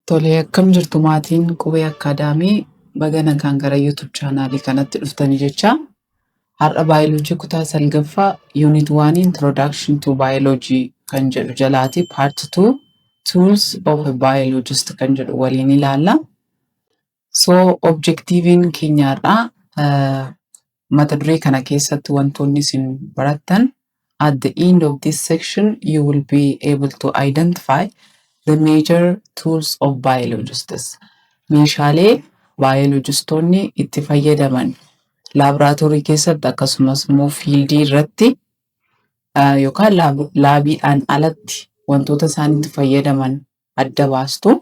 Tolee, akkam jirtu maatiin Qubee Akkaadaamii? Baga nagaan gara YouTube channelii kanatti dhuftanii jecha. Har'a baayoloojii kutaa salgaffaa, Unit 1, Introduction to Biology kan jedhu jalaati Part 2, Tools of a Biologist kan jedhu waliin ilaalla. So objectiviin keenya har'aa, mata duree kana keessatti wantoonni isin barattan, at the end of this section you will be able to identify the major tools of biologists. Meeshaalee baayolojistoonni itti fayyadaman laaboraatoorii keessatti, akkasumas immoo fieldii irratti yookaan labiidhaan alatti wantoota isaan itti fayyadaman adda baastu.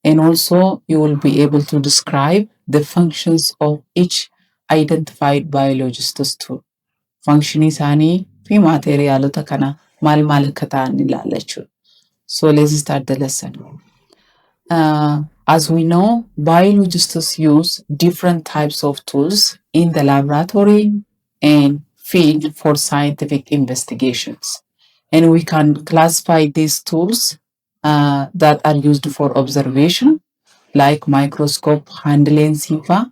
And also you will be able to describe the functions of each identified biologist's tool. Functionii isaanii fi materialota kana maal maal akka ta'an ilaalla jechuudha. So let's start the lesson. As we know, biologists use different types of tools in the laboratory and field for scientific investigations. And we can classify these tools that are used for observation, like microscope, hand lens faa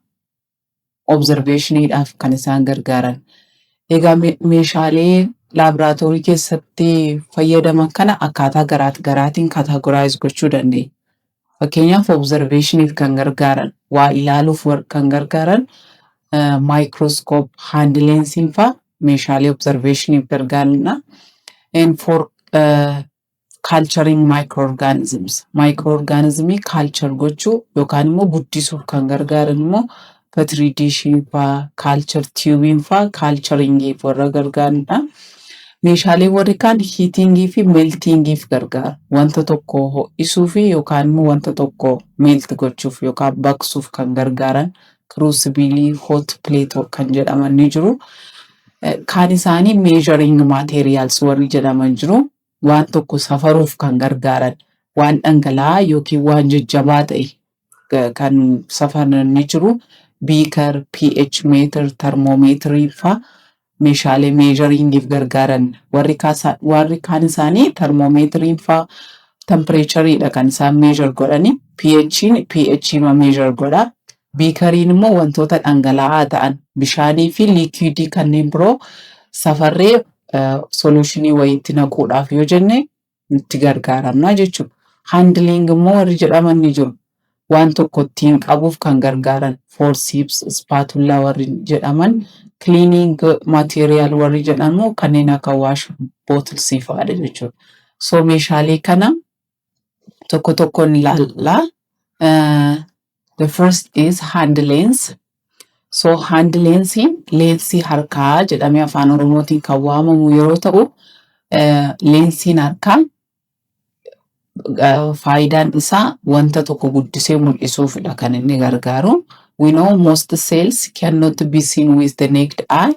observationiidhaaf kan isaan gargaaran. Egaa meeshaalee laaboraatoorii keessatti fayyadaman kana akkaataa garaa garaatiin categorize gochuu dandeenya. Fakkeenyaaf, observationiif kan gargaaran, waa ilaaluuf kan gargaaran, microscope, hand lensiin faa meeshaalee observationiif gargaaranidha. And for culturing microorganisms, microorganismii culture gochuu yookaan immoo guddisuuf kan gargaaran immoo petri dishii faa, culture tubeiin faa culturingiif warra gargaaranidha. Meeshaaleen warri kaan heatingii fi meltingiif gargaara. Wanta tokko ho'isuu fi yookaan immoo wanta tokko melt gochuuf yookaan baqsuuf kan gargaaran crucible, hot plate kan jedhaman ni jiru. Kaan isaanii measuring materials warri jedhaman jiru. Waan tokko safaruuf kan gargaaran, waan dhangala'aa yookiin waan jajjabaa ta'e kan safaran ni jiru. Beaker, pH meter, thermometerii faa meeshaalee measuringiif gargaaran. Warri kaan isaanii thermometeriin faa temperatureiidha kan isaan measure godhani. pH'n pH ma measure godha. Beakeriin immoo wantoota dhangala'aa ta'an, bishaanii fi liquidii kanneen biroo safarree solutionii wayiitti naquudhaaf yoo jenne itti gargaaramna jechuudha. Handling immoo warri jedhaman ni jiru. Waan tokko ittiin qabuuf kan gargaaran forceps, spatula warri jedhaman, cleaning material warri jedhamu kanneen akka wash bottles fa'aadha jechuudha. So meeshaalee kana tokko tokkoon ilaalla. The first is hand lens. So hand lensiin leensii harkaa jedhamee afaan Oromootiin kan waamamu yeroo ta'u, leensiin harkaa faayidaan isaa wanta tokko guddisee mul'isuufidha kan inni gargaaru. We know most cells cannot be seen with the naked eye,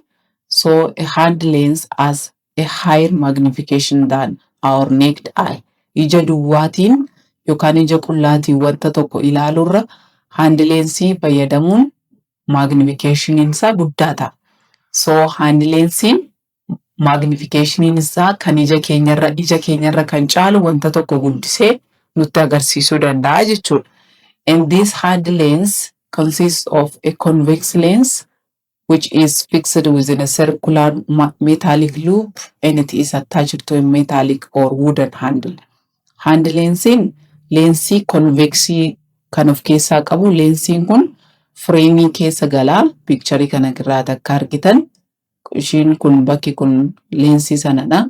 so a hand lens has a higher magnification than our naked eye. Ija duwwaatiin yookaan ija qullaatiin wanta tokko ilaaluurra hand lensii fayyadamuun magnificationiin isaa guddaa ta'a. So hand lensiin magnificationiin isaa kan ija keenyarra kan caalu wanta tokko guddisee nutti agarsiisuu danda'a jechuudha. And this hand lens consists of a convex lens which is fixed within a circular metallic loop, and it is attached to a metallic or wooden handle. Hand lensiin leensii convexii kan of keessaa qabu, leensiin kun frameii keessa galaa. Pictureii kana irraa akka argitan, ishiin kun, bakki kun leensii sanadha.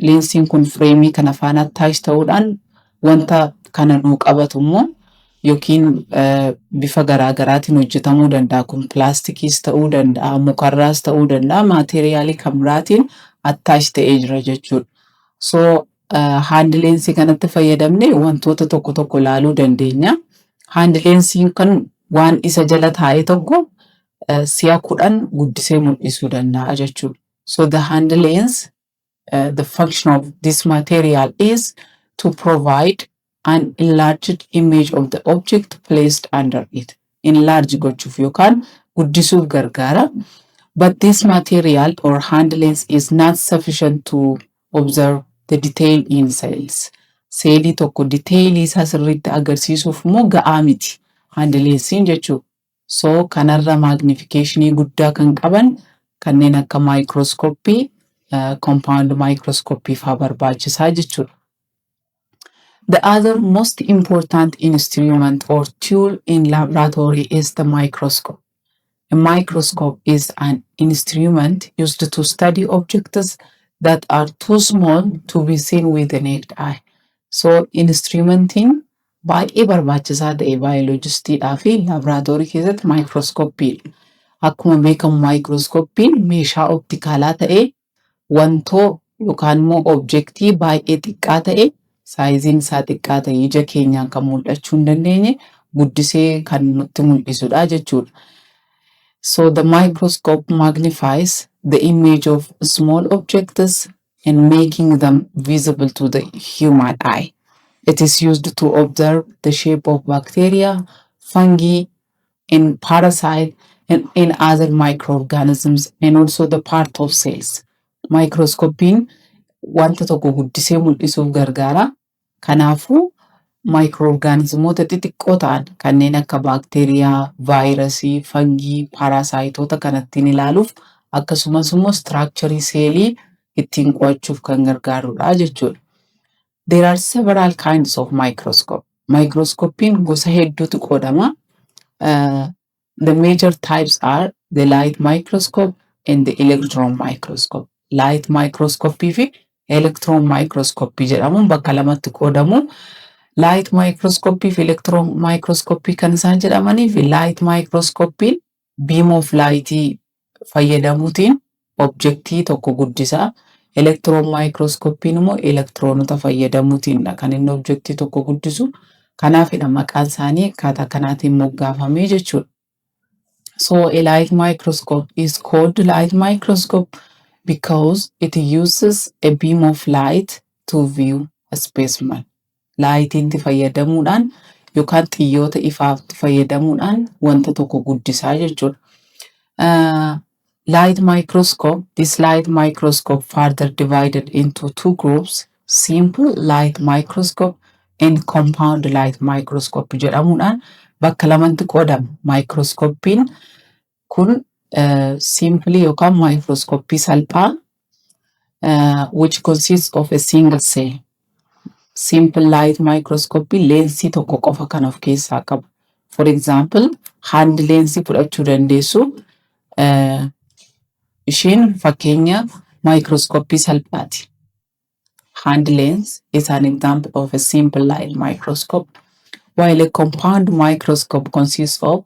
Leensiin kun frameii kana faana attach ta'uudhaan wanta kana nuu qabatu immoo yookiin bifa garaa garaatiin hojjetamuu danda'a. Kun pilaastikiis ta'uu danda'a, mukarraas ta'uu danda'a, materialii kan biraatiin attach ta'ee jira jechuudha. So hand lensii kanatti fayyadamnee wantoota tokko tokko ilaaluu dandeenya. Hand lensiin kan waan isa jala taa'e tokko si'a 10 guddisee mul'isuu danda'a jechuudha. So the hand lens, the function of this material is to provide an enlarged image of the object placed under it. Enlarge gochuuf yookaan guddisuuf gargaara. But this material or hand lens is not sufficient to observe the detail in cells. Seelii tokko detailii isaa sirriitti agarsiisuuf immoo ga'aa miti hand lensiin jechuudha. So kanarra magnificationii guddaa kan qaban kanneen akka maayikirooskooppii, compound microscopy faa barbaachisaa jechuudha. The other most important instrument or tool in laboratory is the microscope. A microscope is an instrument used to study objects that are too small to be seen with the naked eye. So instrumentiin baay'ee barbaachisaa ta'e baayoloojistiidhaa fi laaboraatoorii keessatti maayikirooskooppiidha. Akkuma beekamu maayikirooskooppiin meeshaa optikaalaa ta'ee wantoo yookaan immoo objectii baay'ee xiqqaa ta'e, sizeiin isaa xiqqaa ta'e, ija keenyaan kan mul'achuu hin dandeenye guddisee kan nutti mul'isudha jechuudha. So the microscope magnifies the image of small objects and making them visible to the human eye. It is used to observe the shape of bacteria, fungi, and parasite and other microorganisms and also the part of cells. Microscopiin wanta tokko guddisee mul'isuuf gargaara. Kanaafuu maayikirooorgaanizimoota xixiqqoo ta'an kanneen akka baakteeriyaa, vaayirasii, fangii, paarasaayitoota kana ittiin ilaaluuf, akkasumas immoo structurii seelii ittiin qo'achuuf kan gargaarudha jechuudha. There are several kinds of microscope. Microscopiin gosa hedduutu qoodama. The major types are the light microscope and the electron microscope. Light microscopy fi electron microscopy jedhamuun bakka lamatti qoodamu. Light microscopy fi electron microscopy kan isaan jedhamanii fi light microscopy'n beam of lightii fayyadamuutiin objectii tokko guddisa. Electron microscopy'n immoo elektiroonota fayyadamuutiinidha kan inni objectii tokko guddisu. Kanaafidha maqaan isaanii akkaataa kanaatiin moggaafamee jechuudha. So a light microscope is called light microscope because it uses a beam of light to view a specimen. Lightiitti fayyadamuudhaan yookaan xiyyoota ifaatti fayyadamuudhaan wanta tokko guddisaa jechuudha. Light microscope, this light microscope further divided into two groups, simple light microscope and compound light microscope jedhamuudhaan bakka lamatti qoodama. Microscopiin kun simply yookaan microscopii salphaa, which consists of a single cell. Simple light microscopy leensii tokko qofa kan of keessaa qabu. For example, hand leensii fudhachuu dandeessu. Isheen fakkeenya microscopii salphaati. Hand lens is an example of a simple light microscope, while a compound microscope consists of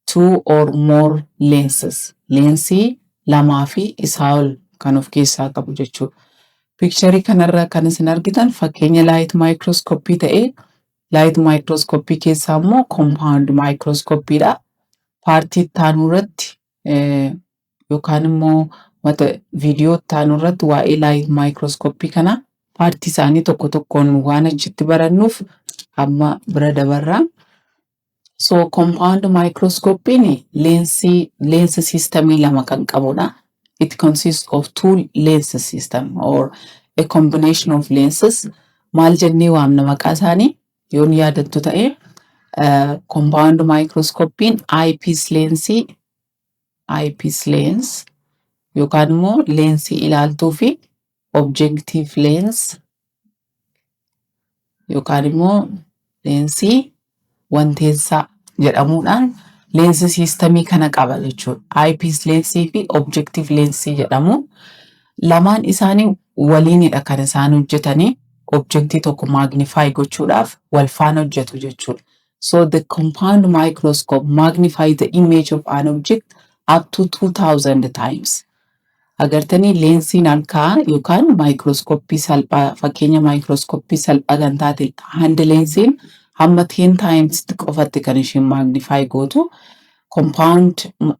two or more lenses. Leensii lamaa fi isaa ol kan of keessaa qabu jechuudha. Picturii kanarraa kan isin argitan fakkeenya light microscopii ta'ee, light microscopii keessaa immoo compound microscopiidha. Partii itti aanu irratti yookaan immoo mata viidiyoo itti aanu irratti waa'ee light microscopii kana partii isaanii tokko tokkoon waan achitti barannuuf amma bira dabarraa. So compound microscopiin leensii lens systemii lama kan qabudha. It consists of two lens system or a combination of lenses. Maal jennee waamna maqaa isaanii yoon yaadattu ta'e? Compound microscopiin eyepiece lensii, eyepiece lens yookaan immoo leensii ilaaltuu fi objective lens yookaan immoo leensii wanteessaa jedhamuudhaan lens systemii kana qaba jechuudha. Eyepiece lensii fi objective lensii jedhamu. Lamaan isaanii waliinidha kan isaan hojjetanii, objectii tokko magnify gochuudhaaf wal faana hojjetu jechuudha. So the compound microscope magnify the image of an object up to 2000 times. Agartanii, leensiin harkaa yookaan maayikirooskooppii salphaa, fakkeenya maayikirooskooppii salphaa kan taate hand lensiin hamma 10 times qofatti kan isheen magnify gootu. Compound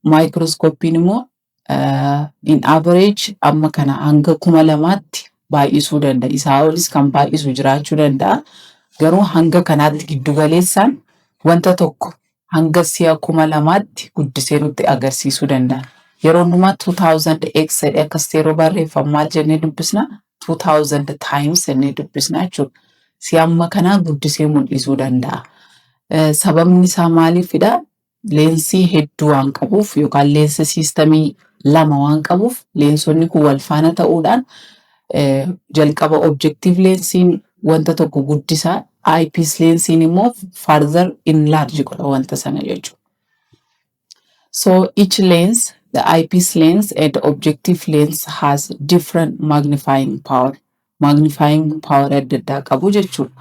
maayikirooskooppiin immoo in average amma kana hanga 2000tti baay'isuu danda'a. Isaa olis kan baay'isu jiraachuu danda'a. Garuu hanga kanaatti giddu galeessaan wanta tokko hanga si'a 2000tti guddisee nutti agarsiisuu danda'a. Yeroo hundumaa 2000x jedhee akkas yeroo barreeffamu maal jennee dubbisna? 2000 times jennee dubbisna jechuudha. Si'a amma kanaa guddisee mul'isuu danda'a. Sababni isaa maaliifidha? Leensii hedduu waan qabuuf yookaan leensa systemii lama waan qabuuf, leensonni kun wal faana ta'uudhaan jalqaba objective leensiin wanta tokko guddisaa, eyepiece leensiin immoo further enlarge godha wanta sana jechuudha. So each lens, the eyepiece lens and the objective lens, has different magnifying power. Magnifying power adda addaa qabu jechuudha.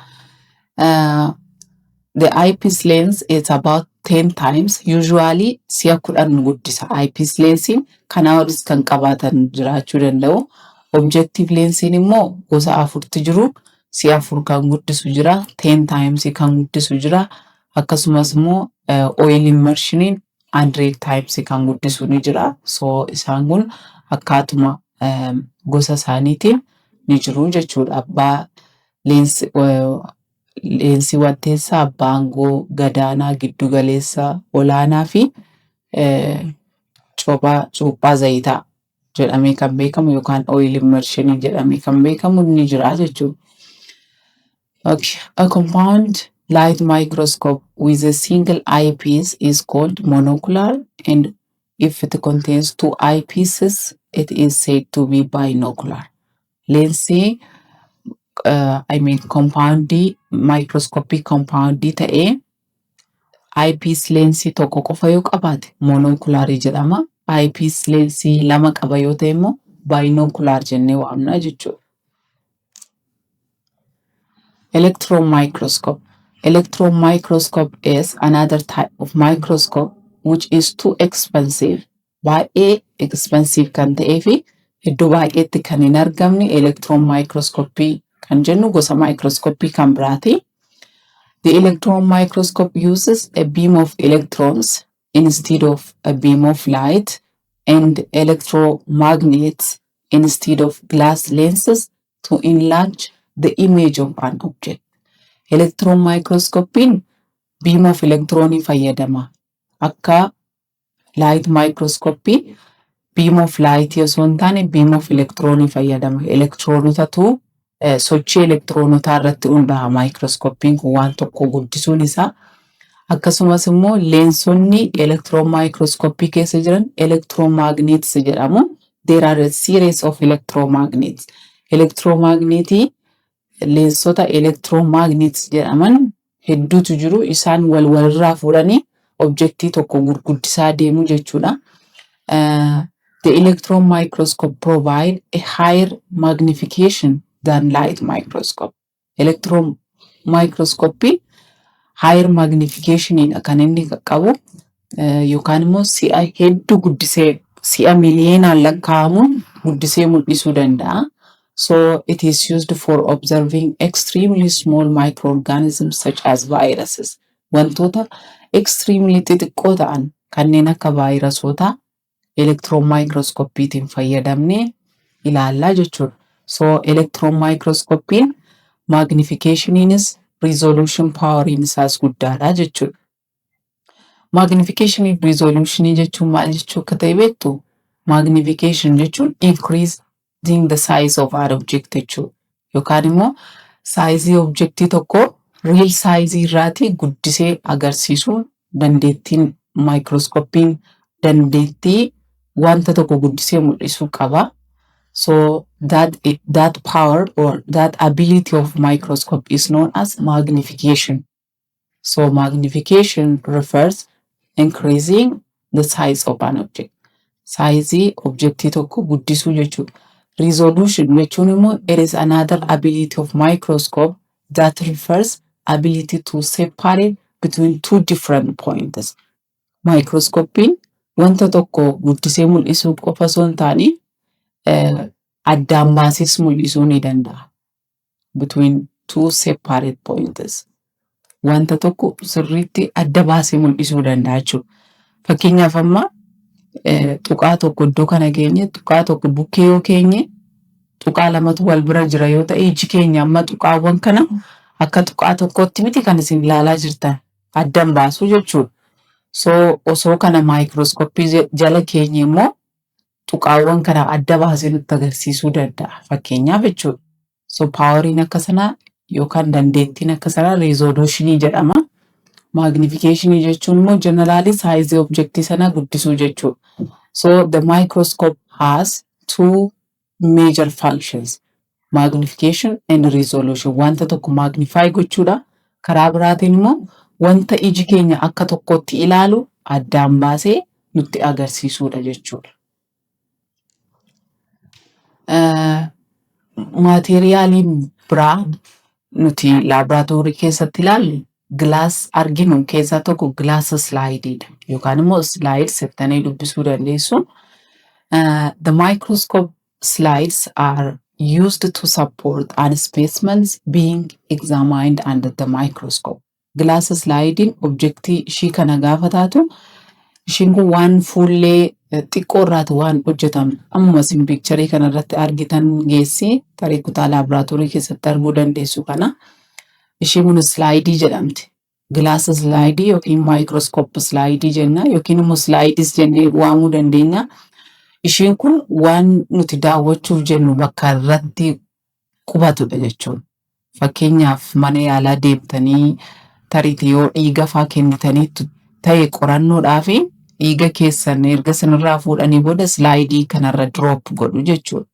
The eyepiece lens is about 10 times, usually si'a 10 guddisa. Eyepiece lensiin kanaa olis kan qabaatan jiraachuu danda'u. Objective lensiin immoo gosa afurtu jiru. Si'a 4 kan guddisu jira, 10 times kan guddisu jira. Akkasumas immoo oil immersioniin 100 times kan guddisu ni jira. So isaan kun akkaatuma gosa isaaniitiin ni jiru jechuudha. Abbaa leensii wanteessaa, abbaa aangoo gadaanaa, giddu galeessa, olaanaa fi cuuphaa zayitaa jedhamee kan beekamu yookaan oil immersion jedhamee kan beekamu ni jira jechuudha. Okay. A compound light microscope with a single eyepiece is called monocular, and if it contains two eyepieces, it is said to be binocular. Leensii I mean compoundii microscopic compoundii ta'ee eyepiece leensii tokko qofa yoo qabaate monocularii jedhama. Eyepiece leensii lama qaba yoo ta'e immoo binocular jennee waamna jechuudha. Electron microscope. Electron microscope is another type of microscope which is too expensive. Baay'ee expensive kan ta'ee fi iddoo baay'eetti kan hin argamne electron microscopy kan jennu gosa microscopy kan biraati. The electron microscope uses a beam of electrons instead of a beam of light and electromagnets instead of glass lenses to enlarge the image of an object. Electron microscopiin beam of electronii fayyadama. Akka light microscopy beam of light osoo hin taane beam of electronii fayyadama. Elektiroonotatu sochii elektiroonotaa irratti hundaa'a microscopiin kun waan tokko guddisuun isaa. Akkasumas immoo leensonni electron microscopy keessa jiran electromagnets jedhamu. There are a series of electromagnets. Electromagnetii leensota electromagnets jedhaman hedduutu jiru. Isaan wal walirraa fuudhanii objectii tokko gurguddisaa deemu jechuudha. The electron microscope provide a higher magnification than light microscope. Electron microscope higher magnificationidha kan inni qabu, yookaan immoo si'a hedduu guddisee, si'a miliyoonaan lakkaa'amuun guddisee mul'isuu danda'a. So it is used for observing extremely small microorganisms such as viruses. Wantoota extremely xixiqqoo ta'an kanneen akka vaayirasoota electron microscopiitiin fayyadamnee ilaallaa jechuudha. So electron microscopiin magnificationiinis resolution poweriin isaas guddaadha jechuudha. Magnification fi resolution jechuun maal jechuu akka ta'e beektu? Magnification jechuun increasing the size of an object jechuudha. Yookaan immoo sizeii objectii tokkoo real sizeii irraatii guddisee agarsiisuu dandeettiin maayikirooskooppiin dandeettii wanta tokko guddisee mul'isuu qaba. So that power or that ability of microscope is known as magnification. So magnification refers increasing the size of an object. Sizeii objectii tokko guddisuu jechuudha. Resolution jechuun immoo it is another ability of microscope that refers ability to separate between two different points. Maayikirooskooppiin wanta tokko guddisee mul'isuu qofa osoo hin taane addaan baasees mul'isuu ni danda'a. Between two separate points. Wanta tokko sirriitti adda baasee mul'isuu danda'a jechuudha. Fakkeenyaaf amma tuqaa tokko iddoo kana keenye, tuqaa tokko bukkee yoo keenye, tuqaa lamatu wal bira jira yoo ta'e, iji keenya amma tuqaawwan kana akka tuqaa tokkootti miti kan isin ilaalaa jirtan, addan baasuu jechuudha. So osoo kana maayikirooskooppii jala keenye immoo tuqaawwan kana adda baasee nutti agarsiisuu danda'a fakkeenyaaf jechuudha. So poweriin akka sanaa yookaan dandeettiin akka sanaa resolutionii jedhama. Magnificationii jechuun immoo generally sizeii objectii sanaa guddisuu jechuudha. So the microscope has two major functions: magnification and resolution. Wanta tokko magnify gochuudha. Karaa biraatiin immoo wanta iji keenya akka tokkotti ilaalu addaan baasee nutti agarsiisuudha jechuudha. Materialiin biraa nuti laaboraatoorii keessatti ilaallu, glass arginu keessaa tokko, glass slideiidha yookaan immoo slide settanii dubbisuu dandeessu. The microscope slides are used to support an specimens being examined under the microscope. Glass slideiin objectii ishii kana gaafa taatu, ishiin kun waan fuullee xiqqoo irraati waan hojjetamtu. Ammuma isin pictureii kanarratti argitan geessi tarii kutaa laaboraatoorii keessatti arguu dandeessu kana. Ishiin kun slideii jedhamti. Glass slideii yookiin microscope slideii jenna yookiin immoo slideis jennee waamuu dandeenya. Ishiin kun waan nuti daawwachuuf jennu bakka irratti qubatudha jechuudha. Fakkeenyaaf, mana yaalaa deemtanii tariitii yoo dhiiga faa kennitanii ta'e, qorannoodhaaf dhiiga keessan erga sanirraa fuudhanii booda slideii kanarra drop godhu jechuudha.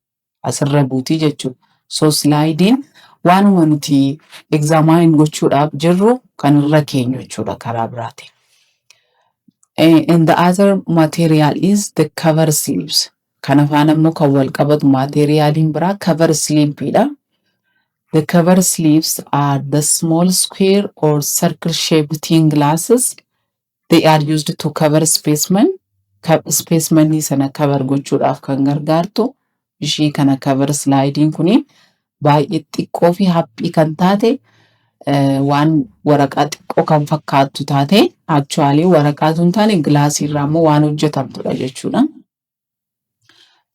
Asirra buutii jechuudha. So slideiin waanuma nuti examine gochuudhaaf jirru kan irra keenyu jechuudha karaa biraatiin. And the other material is the cover slips. Kana faana immoo kan wal qabatu materialiin biraa cover slipidha. The cover slips are the small square or circle shaped thin glasses. They are used to cover specimen. Specimenii sana cover gochuudhaaf kan gargaartu ishii kana. Cover slideiin kuni baay'ee xiqqoo fi haphii kan taate, waan waraqaa xiqqoo kan fakkaattu taate, actually waraqaa tun taane glassii irraa immoo waan hojjetamtudha jechuudha.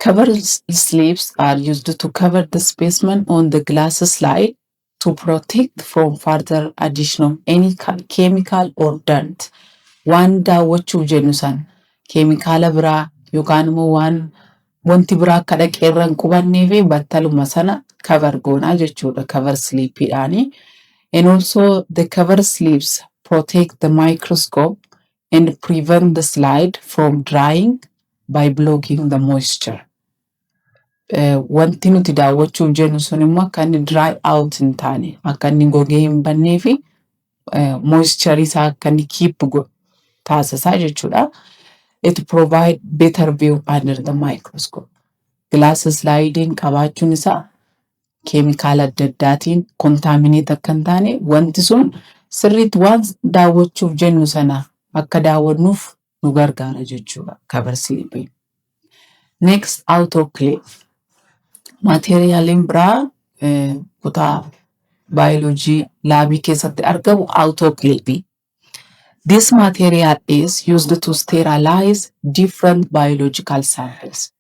Cover slips are used to cover the specimen on the glass slide to protect from further addition of any chemical or dirt. Waan daawwachuuf jennu san keemikaala biraa yookaan immoo waan wanti biraa akka dhaqee irra hin qubannee fi battaluma sana cover goonaa jechuudha cover slipiidhaani. And also the cover slips protect the microscope and prevent the slide from drying by blocking the moisture. Wanti nuti daawwachuuf jennu sun immoo akka inni dry out hin taane, akka inni gogee hin bannee fi moisture isaa akka inni keep godhu taasisaa jechuudha. It provide better view under the microscope. Glass slideiin qabaachuun isaa keemikaala adda addaatiin contaminate akka hin taane, wanti sun sirriitti waan daawwachuuf jennu sana akka daawwannuuf nu gargaara jechuudha cover slipiin. Next, autoclave. Materialiin biraa kutaa baayoloojii labii keessatti argamu autoclave. This material is used to sterilize different biological samples.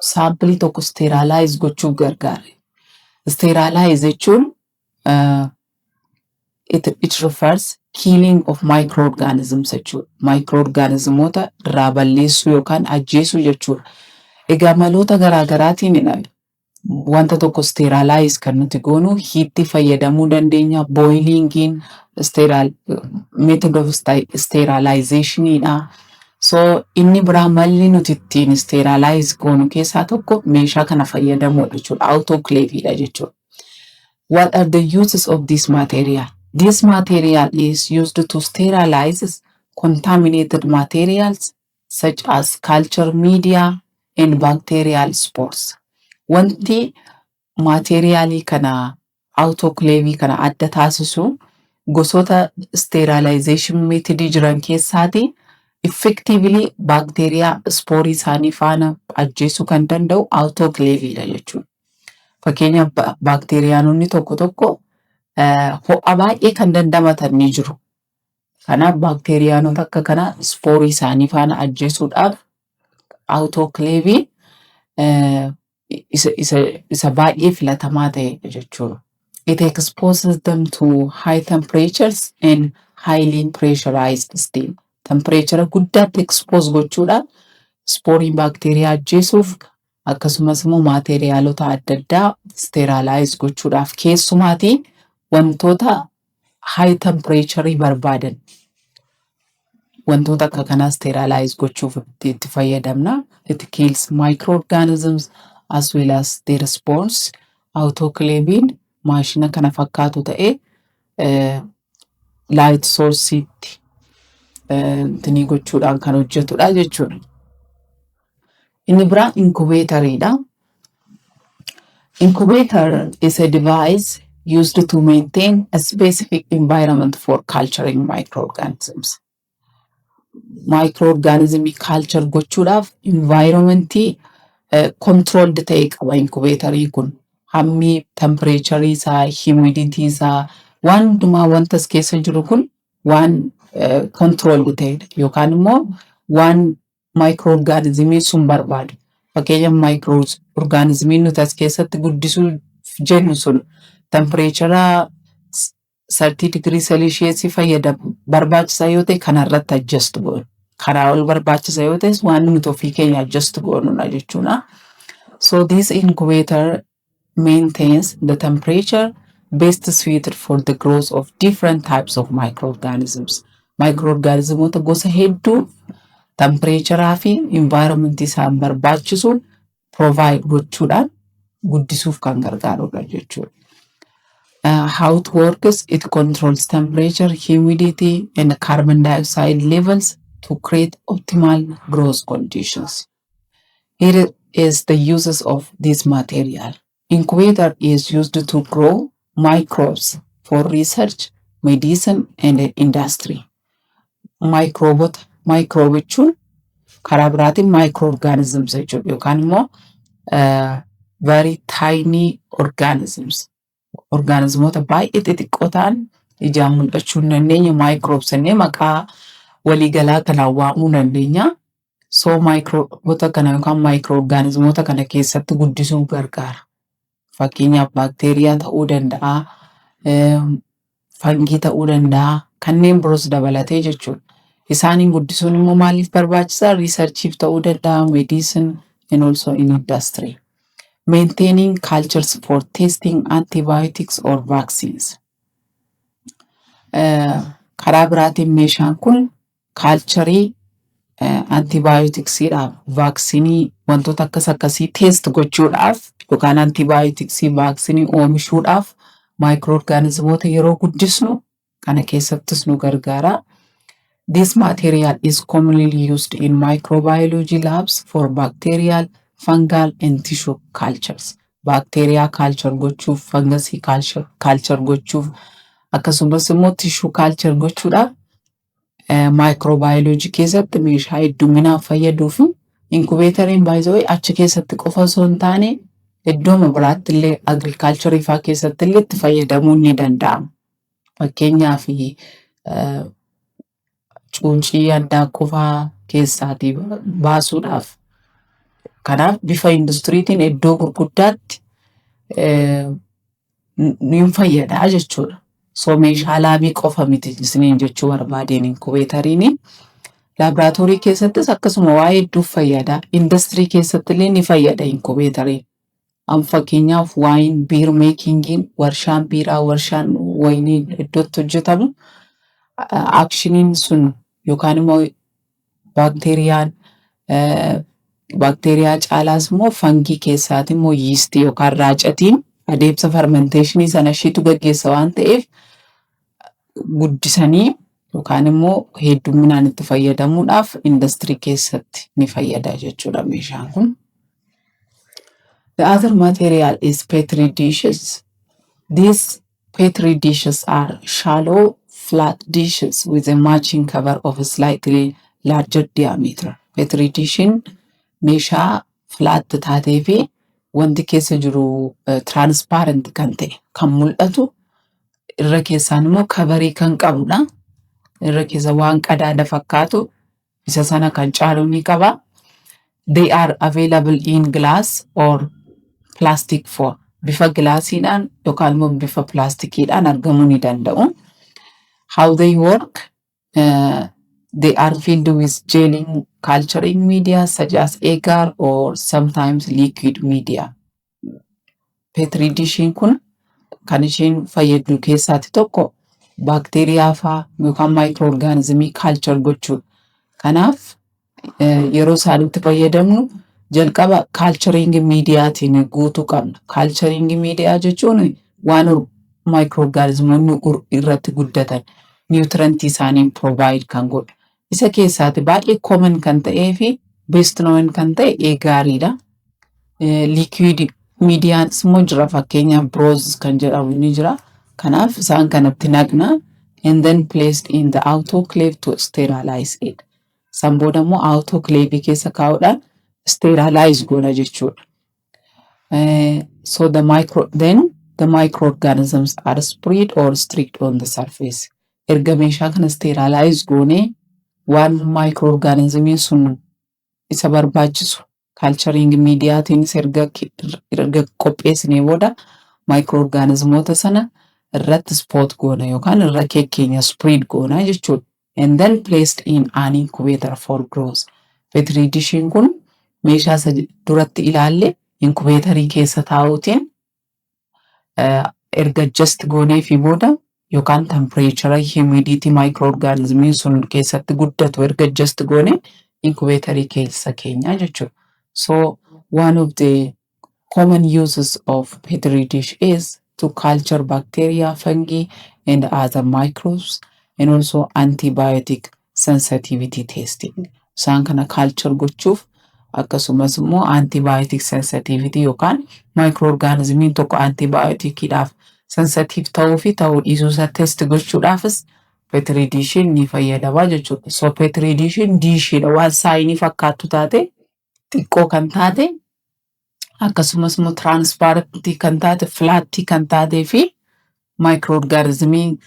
Sampleii tokko sterilize gochuuf gargaara. Sterilize jechuun it refers killing of microorganisms jechuudha. Microorganismoota irraa balleessuu yookaan ajjeesuu jechuudha. Egaa maloota garaa garaatiin wanta tokko sterilize kan nuti goonu, heatii fayyadamuu dandeenya. Boilingiin method of sterilizationiidha. So inni biraa malli nuti ittiin sterilize goonu keessaa tokko meeshaa kana fayyadamuudha jechuudha. Autoclaveidha jechuudha. What are the uses of this material? This material is used to sterilize contaminated materials such as culture media and bacterial spores. Wanti materialii kana, autoclave kana adda taasisu, gosoota sterilization methodii jiran keessaati effectively baakteeriyaa sporeii isaanii faana ajjeesuu kan danda'u autoclaveidha jechuudha. Fakkeenyaaf, baakteeriyaanonni tokko tokko ho'a baay'ee kan dandamatan ni jiru. Kanaaf baakteeriyaanota akka kanaa sporeii isaanii faana ajjeesuudhaaf autoclaveiin isa baay'ee filatamaa ta'e jechuudha. It exposes them to high temperatures and highly pressurized steam. Temperature guddaatti expose gochuudhaan sporeii baakteeriyaa ajjeesuuf, akkasumas immoo materialota adda addaa sterilize gochuudhaaf, keessumaatii Wantoota high temperature barbaadan, wantoota akka kanaa sterilize gochuuf itti fayyadamna. It kills microorganisms as well as their spores. Autoclaviin maashina kana fakkaatu ta'ee light source'itti tinii gochuudhaan kan hojjetudha jechuudha. Inni biraa incubatoriidha. Incubator is a device used to maintain a specific environment for culturing microorganisms. Microorganismii culture gochuudhaaf environmentii controlled ta'e qaba incubatoriin kun. Hammi temperature isaa, humidity isaa, waan hundumaa wanta as keessa jiru kun waan controlled ta'edha yookaan immoo waan microorganismii sun barbaadu. Fakkeenyaaf, microorganismii nuti as keessatti guddisuu jennu sun temperature 30 degree Celsius fayyadamu barbaachisaa yoo ta'e, kanarratti adjust goonu. Kanaa ol barbaachisa yoo ta'es, waan nuti ofii keenya adjust goonudha jechuudha. So this incubator maintains the temperature best suited for the growth of different types of microorganisms. Microorganismoota gosa hedduu temperaturaa fi environment isaan barbaachisu provide gochuudhaan guddisuuf kan gargaarudha jechuudha. How it works: it controls temperature, humidity, and carbon dioxide levels to create optimal growth conditions. Here is the uses of this material. Incubator is used to grow microbes for research, medicine, and industry. Microbota, microbe jechuun karaa biraatiin microorganisms jechuudha yookaan immoo very tiny organisms. Organismoota baay'ee xixiqqoo ta'an ijaan mul'achuu hin dandeenye microbes jennee maqaa waliigalaa kanaan waamuu dandeenya. So microbeota kana yookaan microorganismoota kana keessatti guddisuuf gargaara. Fakkeenyaaf, baakteeriyaa ta'uu danda'a, fungii ta'uu danda'a, kanneen biroos dabalatee jechuudha. Isaaniin guddisuun immoo maaliif barbaachisaa? Researchiif ta'uu danda'a, medicine and also in industry. Maintaining cultures for testing antibiotics or vaccines. Karaa biraatiin meeshaan kun culturii antibioticsiidhaaf, vaccineii, wantoota akkas akkasii test gochuudhaaf yookaan antibioticsii, vaccineii oomishuudhaaf microorganismoota yeroo guddisnu kana keessattis nu gargaara. This material is commonly used in microbiology labs for bacterial, fungal and tissue cultures. Baakteeriyaa culture gochuuf, fungusii culture gochuuf, akkasumas immoo tissue culture gochuudhaaf microbiology keessatti meeshaa hedduminaan fayyaduu fi incubatoriin baay'ee achi keessatti qofa osoo hin taane iddooma biraatti illee, agriculturii fa'aa keessatti illee itti fayyadamuun ni danda'ama. Fakkeenyaaf, cuucii handaaqqoo fa'aa keessaatii baasuudhaaf. Kanaaf bifa industiriitiin iddoo gurguddaatti ni fayyada jechuudha. So meeshaa labii qofa miti isiniin jechuu barbaadeen incubatoriin. Laaboraatoorii keessattis akkasuma waa hedduuf fayyada. Industirii keessatti illee ni fayyada incubatoriin. Amma fakkeenyaaf, wine beer makingiin, warshaan biiraa, warshaan wayinii iddootti hojjetamu, actioniin sun yookaan immoo baakteeriyaan, baakteeriyaa caalaas immoo fungii keessaati immoo yeastii yookaan raacatiin adeemsa fermentationii sana ishiitu gaggeessa waan ta'eef, guddisanii yookaan immoo hedduminaan itti fayyadamuudhaaf industirii keessatti ni fayyada jechuudha meeshaan kun. The other material is petri dishes. These petri dishes are shallow, flat dishes with a matching cover of a slightly larger diameter. Petri dishin meeshaa flat taatee fi wanti keessa jiru transparent kan ta'e, kan mul'atu, irra keessaan immoo coverii kan qabudha. Irra keessa waan qadaada fakkaatu isa sana kan caalu ni qaba. They are available in glass or plastic form. Bifa gilaasiidhaan yookaan immoo bifa pilaastikiidhaan argamuu ni danda'u. How they work? They are filled with gelling culturing media such as agar or sometimes liquid media. Petri dishiin kun Kan isheen fayyaddu keessaati tokko baakteeriyaa faa yookaan microorganismii culture gochuudha. Kanaaf yeroo isaanitti fayyadamnu jalqaba culturing mediaatiin guutuu qabna. Culturing media jechuun waan microorganismoonni irratti guddatan nutrientii isaaniin provide kan godhu. Isa keessaati baay'ee common kan ta'ee fi best known kan ta'e agariidha. Liquid mediaanis immoo jira, fakkeenyaaf broth kan jedhamu ni jira. Kanaaf isaan kanatti naqna and then placed in the autoclave to sterilize it. San booda immoo autoclave keessa kaa'uudhaan sterilize goona jechuudha. So then the microorganisms are spread or streaked on the surface. Erga meeshaa kana sterilize goonee waan microorganismiin sun isa barbaachisu culturing mediaatiinis erga qopheessinee booda microorganismoota sana irratti spot goona yookaan irra keekkeenya spread goona jechuudha. And then placed in an incubator for growth. Petri dishiin kun meeshaa isa duratti ilaalle incubatorii keessa taa'uutiin erga adjust goonee fi booda yookaan temperature, humidity microorganismiin sun keessatti guddatu erga adjust goone incubatorii keessa keenya jechuudha. So one of the common uses of petri dish is to culture bacteria, fungi, and other microbes, and also antibiotic sensitivity testing. Isaan kana culture gochuuf akkasumas immoo antibiotic sensitivity yookaan microorganismiin tokko antibioticidhaaf sensitive ta'uu fi ta'uu dhiisuu isaa test gochuudhaafis petri dishiin ni fayyadama jechuudha. So petri dishiin dishiidha, waan saayinii fakkaattu taate, xiqqoo kan taate, akkasumas immoo transparentii kan taate, flatii kan taatee fi microorganismii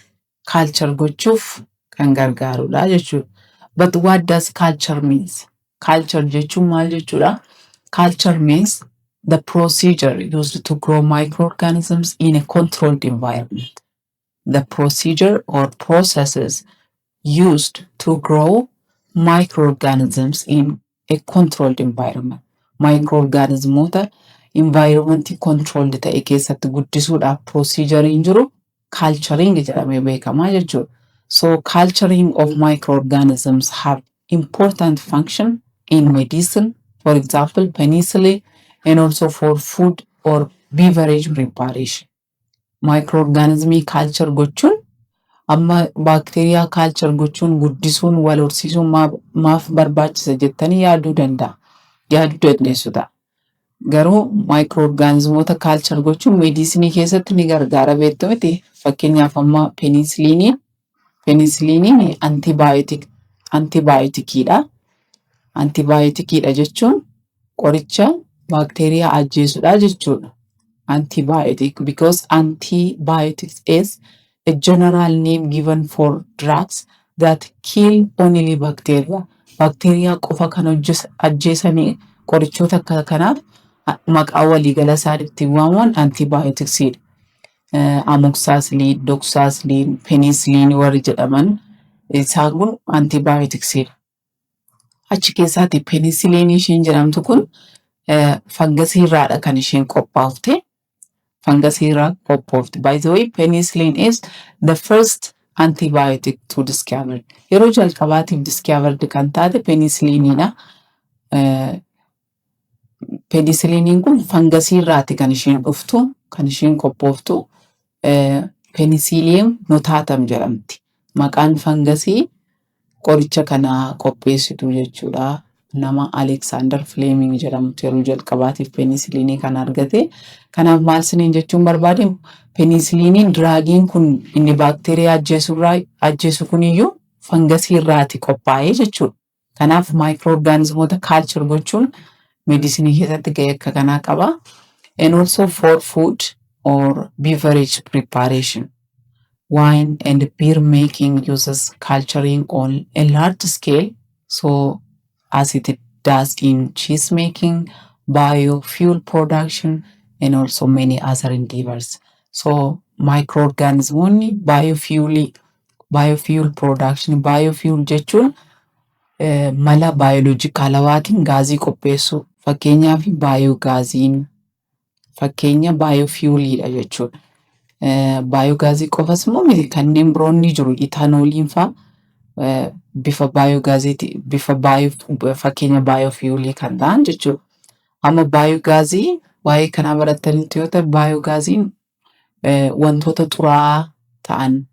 culture gochuuf kan gargaarudha jechuudha. But what does culture means? Culture jechuun maal jechuudha? Culture means the procedure used to grow microorganisms in a controlled environment. The procedure or processes used to grow microorganisms in a controlled environment. Microorganismoota environmentii controlled ta'e keessatti guddisuudhaaf proceduriin jiru culturing jedhamee beekamaa jechuudha. So culturing of microorganisms have important function in medicine, for example, penicillin, and also for food or beverage preparation. Microorganismii culture gochuun, amma baakteeriyaa culture gochuun, guddisuun, wal horsiisuun maaf barbaachisa jettanii yaaduu danda'a. Yaaduu dandeessu ta'a. Garuu microorganismoota culture gochuun medicinii keessatti ni gargaara, beektu miti. Fakkeenyaaf amma penicilliniin antibioticiidha. Antibioticiidha jechuun qoricha baakteeriyaa ajjeesudha jechuudha. Antibiotic because antibiotics is a general name given for drugs that kill only bacteria. Baakteeriyaa qofa kan ajjeesanii qorichoota akka kanaaf maqaa waliigala isaan ittiin waamaman antibioticsiidha. Amoxicillin, doxycycline, penicillin warri jedhaman isaan kun antibioticsiidha. Achi keessaati penicillin isheen jedhamtu kun fangasii irraadha kan isheen qophaa'ufte. Fangasii irraa qophoofte. By the way, penicillin is the first antibiotic to discover. Yeroo jalqabaatiif discovered kan taate penicilliniidha. Penicilliniin kun fangasii irraati kan isheen dhuftu, kan isheen qophooftu. Penicillium notatum jedhamti. Maqaan fangasii qoricha kana qopheessitu jechuudha. Nama Alexander Fleming jedhamutu yeroo jalqabaatiif penicillinii kana argate. Kanaaf maal isiniin jechuun barbaade, penicilliniin drugiin kun inni baakteeriyaa ajjeesurraa ajjeesu kuniyyuu fangasii irraati qophaa'ee jechuudha. Kanaaf microorganismoota culture gochuun medicinii keessatti gahee akka kanaa qaba. And also for food or beverage preparation. Wine and beer making uses culturing on a large scale, so as it does in cheese making, biofuel production, and also many other endeavors. So microorganismoonni biofuel production, biofuel jechuun mala baayoloojikaalawaatiin gaazii qopheessuu, fakkeenyaaf baayoogaaziin fakkeenya biofueliidha jechuudha. Biogasii qofas immoo miti, kanneen biroon ni jiru. Ethanoliin faa bifa biogasiiti, bifa bio, fakkeenya biofuelii kan ta'an jechuudha. Amma biogasii waa'ee kanaa barattanitti yoo ta'e, biogasiin wantoota xuraa'aa ta'an,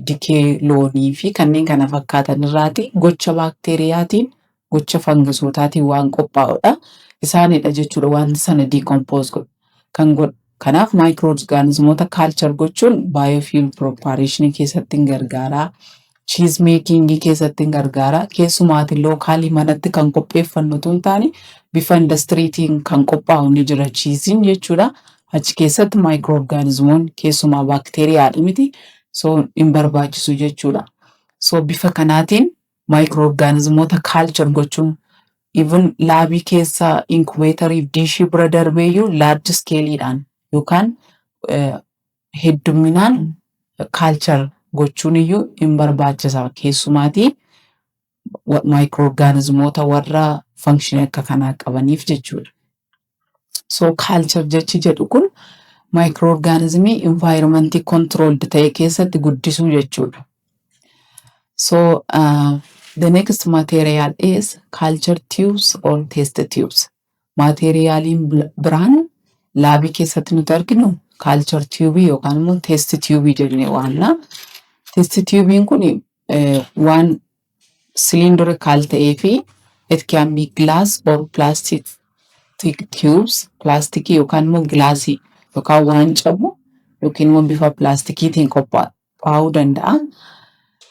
dikee loonii fi kanneen kana fakkaatan irraati gocha baakteeriyaatiin, gocha fangasootaatiin waan qophaa'udha. Isaanidha jechuudha wanti sana decompose godhu kan godhu. Kanaaf microorganismoota culture gochuun biofuel preparationii keessatti hin gargaara. Cheese makingii keessatti hin gargaara. Keessumaati localii manatti kan qopheeffannu otoo hin taane, bifa indastiriitiin kan qophaa'u ni jira cheeseiin jechuudha. Achi keessatti microorganismoonni keessumaa baakteeriyaadha miti. So hin barbaachisu jechuudha. So bifa kanaatiin microorganismoota culture gochuun even labii keessa incubatorii fi dishii bira darbeeyyuu large scaleiidhaan yookaan heddumminaan culture gochuun iyyuu hin barbaachisa. Keessumaatii microorganismoota warra functionii akka kanaa qabaniif jechuudha. So culture jechi jedhu kun microorganismii environmentii controlled ta'e keessatti guddisuu jechuudha. So the next material is culture tubes or test tubes. Materialiin biraan labii keessatti nuti arginu culture tube yookaan immoo test tube jennee waamna. Test tubein kun waan cylindrical ta'ee fi it can be glass or plastic tubes, plastikii yookaan immoo glassii yookaan waan cabu yookiin immoo bifa pilaastikiitiin qophaa'uu danda'a.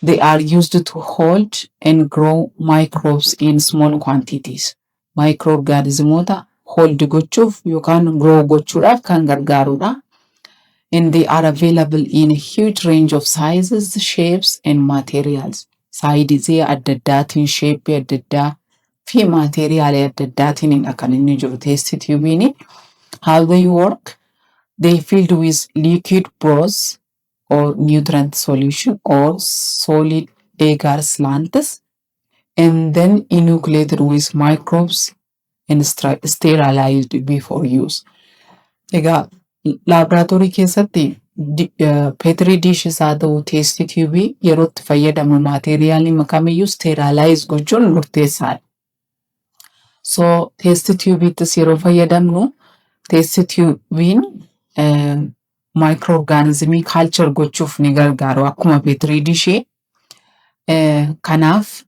They are used to hold and grow microbes in small quantities. Microorganismoota hold gochuuf yookaan grow gochuudhaaf kan gargaarudha. And they are available in a huge range of sizes, shapes and materials. Sizeii adda addaatiin, shapeii adda addaa fi materialii adda addaatiin kan inni jiru test tubeiin. How they work? They filled with liquid broth or nutrient solution or solid agar slants and then inoculated with microbes and sterilized before use. Egaa laaboraatoorii keessatti petri dishis haa ta'u test tubeii yeroo itti fayyadamnu materialiin kamiyyuu sterilize gochuun murteessaadha. So test tubeittis yeroo fayyadamnu, test tubeiin microorganismii culture gochuuf ni gargaaru akkuma petri dishii. Kanaaf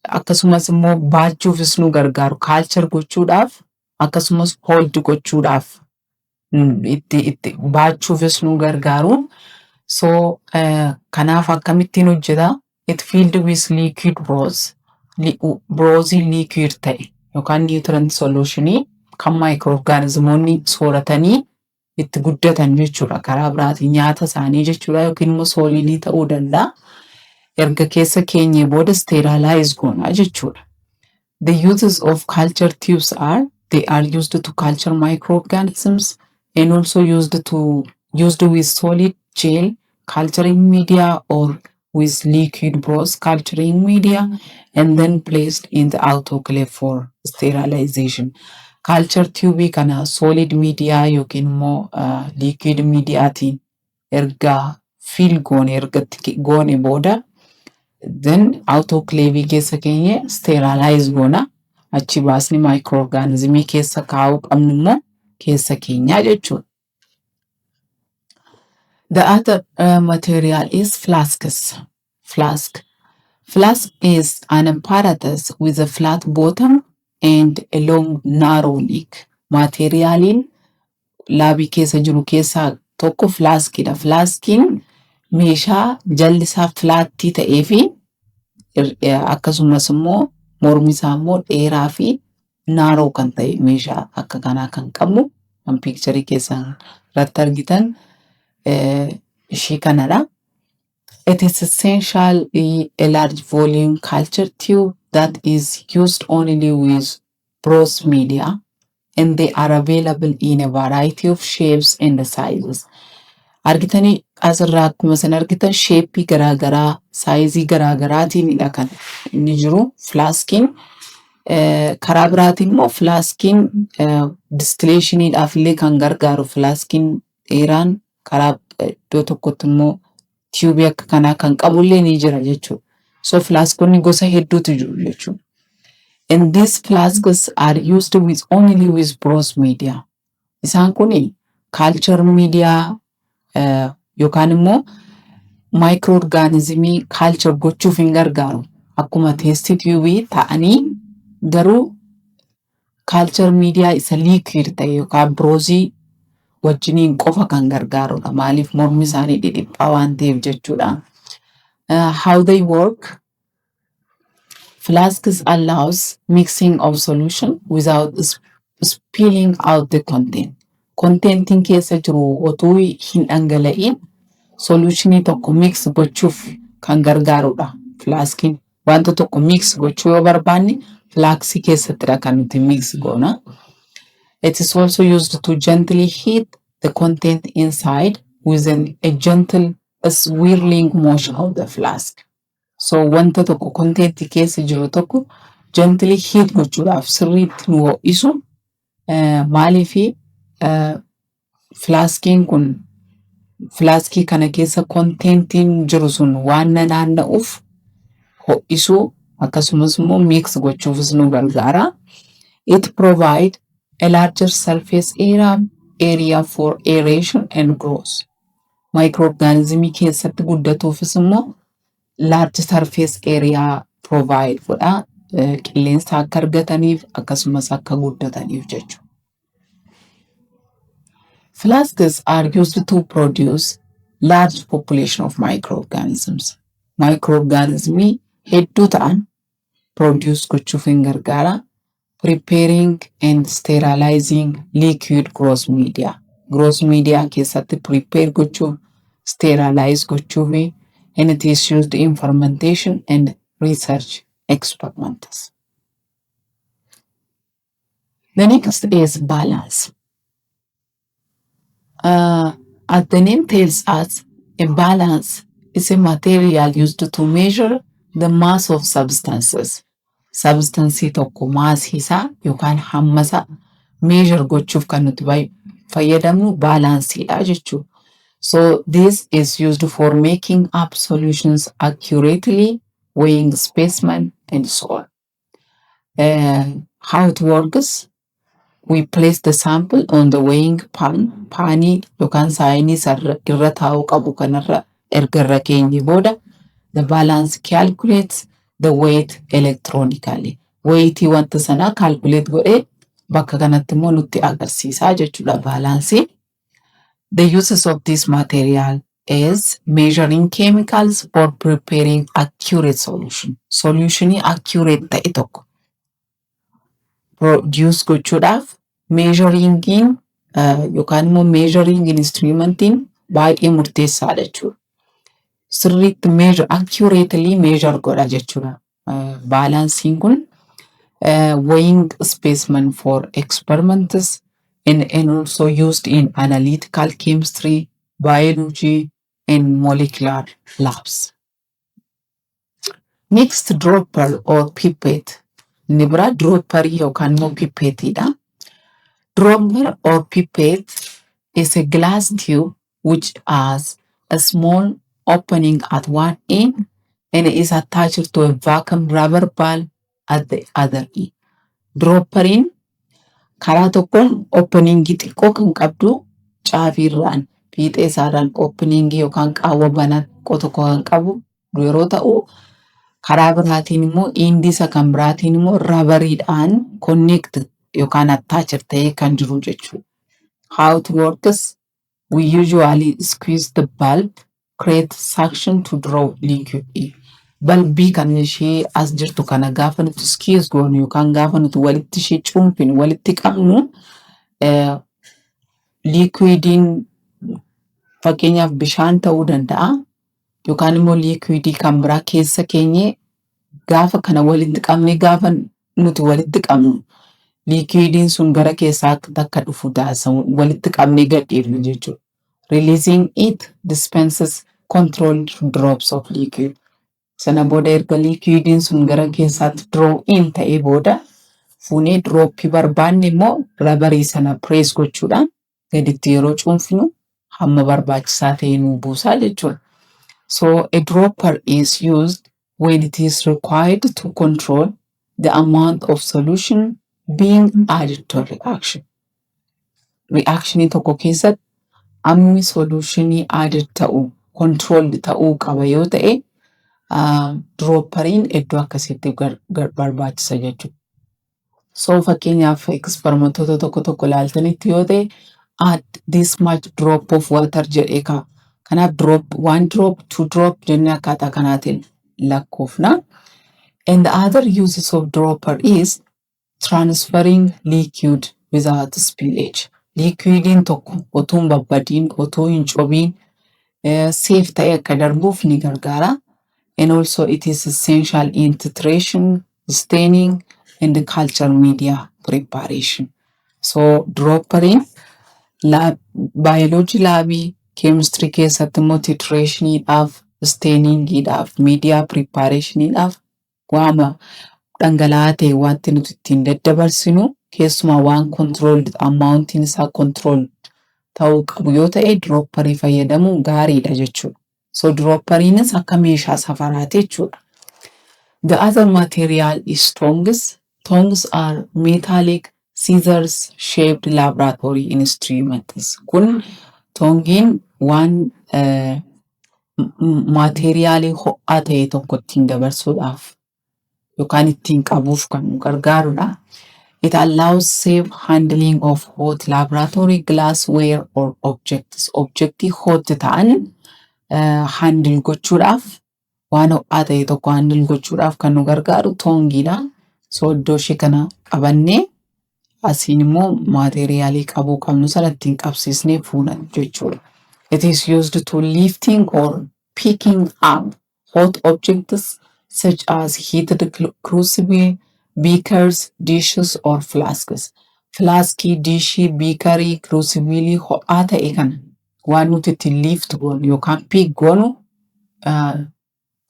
akkasumas immoo baachuufis nu gargaaru, culture gochuudhaaf akkasumas hold gochuudhaaf, itti baachuufis nu gargaaru. So kanaaf akkamittiin hojjeta? It filled with liquid broth. Brothii liquid ta'e yookaan nutrient solutionii kan microorganismoonni sooratanii itti guddatan jechuudha. Karaa biraatiin nyaata isaanii jechuudha yookiin immoo solidii ta'uu danda'a. Erga keessa keenyee booda sterilize goona jechuudha. The uses of culture tubes are they are used to culture microorganisms and also used with solid gel culturing media or with liquid broth culturing media and then placed in the autoclave for sterilization. Culture tube kana solid media yookiin immoo liquid mediaatiin erga fill goone, erga itti goone booda, then autoclave keessa keenye sterilize goona. Achi baasni microorganismii keessa kaa'uu qabnu immoo keessa keenyaa jechuudha. The other material is flasks. Flask. Flask is an apparatus with a flat bottom and a long narrow neck. Materialiin labii keessa jiru keessaa tokko flaskidha. Flaskiin meeshaa jalli isaa flatii ta'ee fi akkasumas immoo mormi isaa immoo dheeraa fi narrow kan ta'e, meeshaa akka kanaa kan qabu kan pictureii keessan irratti argitan ishii kanadha. It is essentially a large volume culture tube that is used only with broth media, and they are available in a variety of shapes and sizes. Argitanii, asirraa akkuma isin argitan shapeii garaagaraa, sizeii garaagaraatiinidha kan inni jiru flaskiin. Karaa biraatiin immoo flaskiin distillationiidhaaf illee kan gargaaru, flaskiin dheeraan karaa Iddoo tokkotti immoo tubeii akka kanaa kan qabullee ni jira jechuudha. So flaskonni gosa hedduutu jiru jechuudha. And these flasks are used with only with broth media. Isaan kuni culture media yookaan immoo microorganismii culture gochuuf hin gargaaru. Akkuma test tubeii ta'anii garuu culture media isa liquid ta'e yookaan brothii wajjiniin qofa kan gargaarudha. Maaliif? Mormi isaanii dhidhiphaa waan ta'eef jechuudha. How they work? Flasks allows mixing of solution without spilling out the content. Contentiin keessa jiru otuu hin dhangala'in solutionii tokko mix gochuuf kan gargaarudha. Flaskiin wanta tokko mix gochuu yoo barbaanne, flaskii keessattidha kan nuti mix goona. It is also used to gently heat the content inside with a gentle swirling motion of the flask. So wanta tokko, contentii keessa jiru tokko, gently heat gochuudhaaf, sirriitti nu ho'isu. Maaliifi flaskiin kun, flaskii kana keessa contentiin jiru sun waan naanna'uuf ho'isuu, akkasumas immoo mix gochuufis nu gargaara. It provide a larger surface area for aeration and growth. Microorganismii keessatti guddatuufis immoo large surface area provide godha. Qilleensa akka argataniif akkasumas akka guddataniif jechuudha. Flasks are used to produce large population of microorganisms. Microorganismii hedduu ta'an produce gochuuf hin gargaara. Preparing and sterilizing liquid growth media. Growth media keessatti prepare gochuuf, sterilize gochuuf, and it is used in fermentation and research experiments. The next is balance. As the name tells us, a balance is a material used to measure the mass of substances. Substanceii tokko massii isaa yookaan hamma isaa measure gochuuf kan nuti fayyadamnu balanceiidha jechuudha. So this is used for making up solutions accurately, weighing specimen and so on. How it works? We place the sample on the weighing pan, panii yookaan saayinii irra taa'uu qabu kanarra erga irra keenye booda, the balance calculates the weight electronically. Weightii wanta sanaa calculate godhee bakka kanatti immoo nutti agarsiisaa jechuudha balanceiin. The uses of this material is measuring chemicals for preparing accurate solution. Solutionii accurate ta'e tokko produce gochuudhaaf measuringiin yookaan immoo measuring instrumentiin baay'ee murteessaadha jechuudha. Sirriitti measure, accurately measure godha jechuudha. Balanceiin kun weighing specimen for experiments and also used in analytical chemistry, biology, and molecular labs. Next, dropper or pipette. Inni biraa dropperii yookaan immoo pipettiidha. Dropper or pipette is a glass tube which has a small opening at one end and is attached to a vacuum rubber ball at the other end. Dropperiin karaa tokkoon openingii xiqqoo kan qabdu, caafiirraan, fiixee isaarraan openingii yookaan qaawwa banaa xiqqoo tokko kan qabu yeroo ta'u, karaa biraatiin immoo, endii isa kan biraatiin immoo rubberiidhaan connect yookaan attached ta'ee kan jiru jechuudha. How it works? We usually squeeze the bulb, create suction to draw liquid in. Bulbii kan ishee as jirtu kana gaafa nuti squeeze goonu yookaan gaafa nuti walitti ishee cuunfinu, walitti qabnu, liquidiin fakkeenyaaf bishaan ta'uu danda'a yookaan immoo liquidii kan biraa keessa keenyee, gaafa kana walitti qabnee, gaafa nuti walitti qabnu, liquidiin sun gara keessaa akka dhufu taasisa, walitti qabnee gadhiifnu jechuudha. Releasing it dispenses controlled drops of liquid. Sana booda, erga liquidiin sun gara keessaatti draw in ta'ee booda, fuunee dropii barbaanne immoo rubberii sana press gochuudhaan gaditti yeroo cuunfinu Hamma barbaachisaa ta'e nuu buusaa jechuudha. So a dropper is used when it is required to control the amount of solution being added to a reaction. Reactionii tokko keessatti hammi solutionii added ta'u controlled ta'uu qaba yoo ta'e, dropperiin iddoo akkasiitti barbaachisa jechuudha. So fakkeenyaaf, experimentoota tokko tokko ilaaltanitti yoo ta'e, "add this much drop of water" jedhee kaa'a. Kanaaf drop, one drop, two drop jennee akkaataa kanaatiin lakkoofna. And the other uses of dropper is transferring liquid without spillage. Liquidiin tokko otoo hin babbadiin, otoo hin cobiin, safe ta'e akka darbuuf ni gargaara. And also it is essential in titration, staining and culture media preparation. So dropperiin baayoloojii labii, keemistirii keessatti immoo titrationiidhaaf, stainingiidhaaf, media preparationiidhaaf, waama dhangala'aa ta'e wanti nuti ittiin daddabarsinu, keessumaa waan controlled, amountiin isaa controlled ta'uu qabu yoo ta'e, dropperii fayyadamuun gaariidha jechuudha. So dropperiinis akka meeshaa safaraati jechuudha. The other material is tongs. Tongs are metallic scissors shaped laboratory instruments. Kun tongiin waan materialii ho'aa ta'e tokko ittiin dabarsuudhaaf yookaan ittiin qabuuf kan nu gargaarudha. It allows safe handling of hot laboratory glassware or objects. Objectii hot ta'an handle gochuudhaaf, waan ho'aa ta'e tokko handle gochuudhaaf kan nu gargaaru tongiidha. So iddoo ishee kana qabannee, asiin immoo materialii qabuu qabnu sana ittiin qabsiisnee fuuna jechuudha. It is used to lifting or picking up hot objects such as heated crucible, beakers, dishes or flasks. Flaskii, dishii, beakerii, crucible ho'aa ta'e kana waan nuti ittiin lift goonu yookaan pick goonu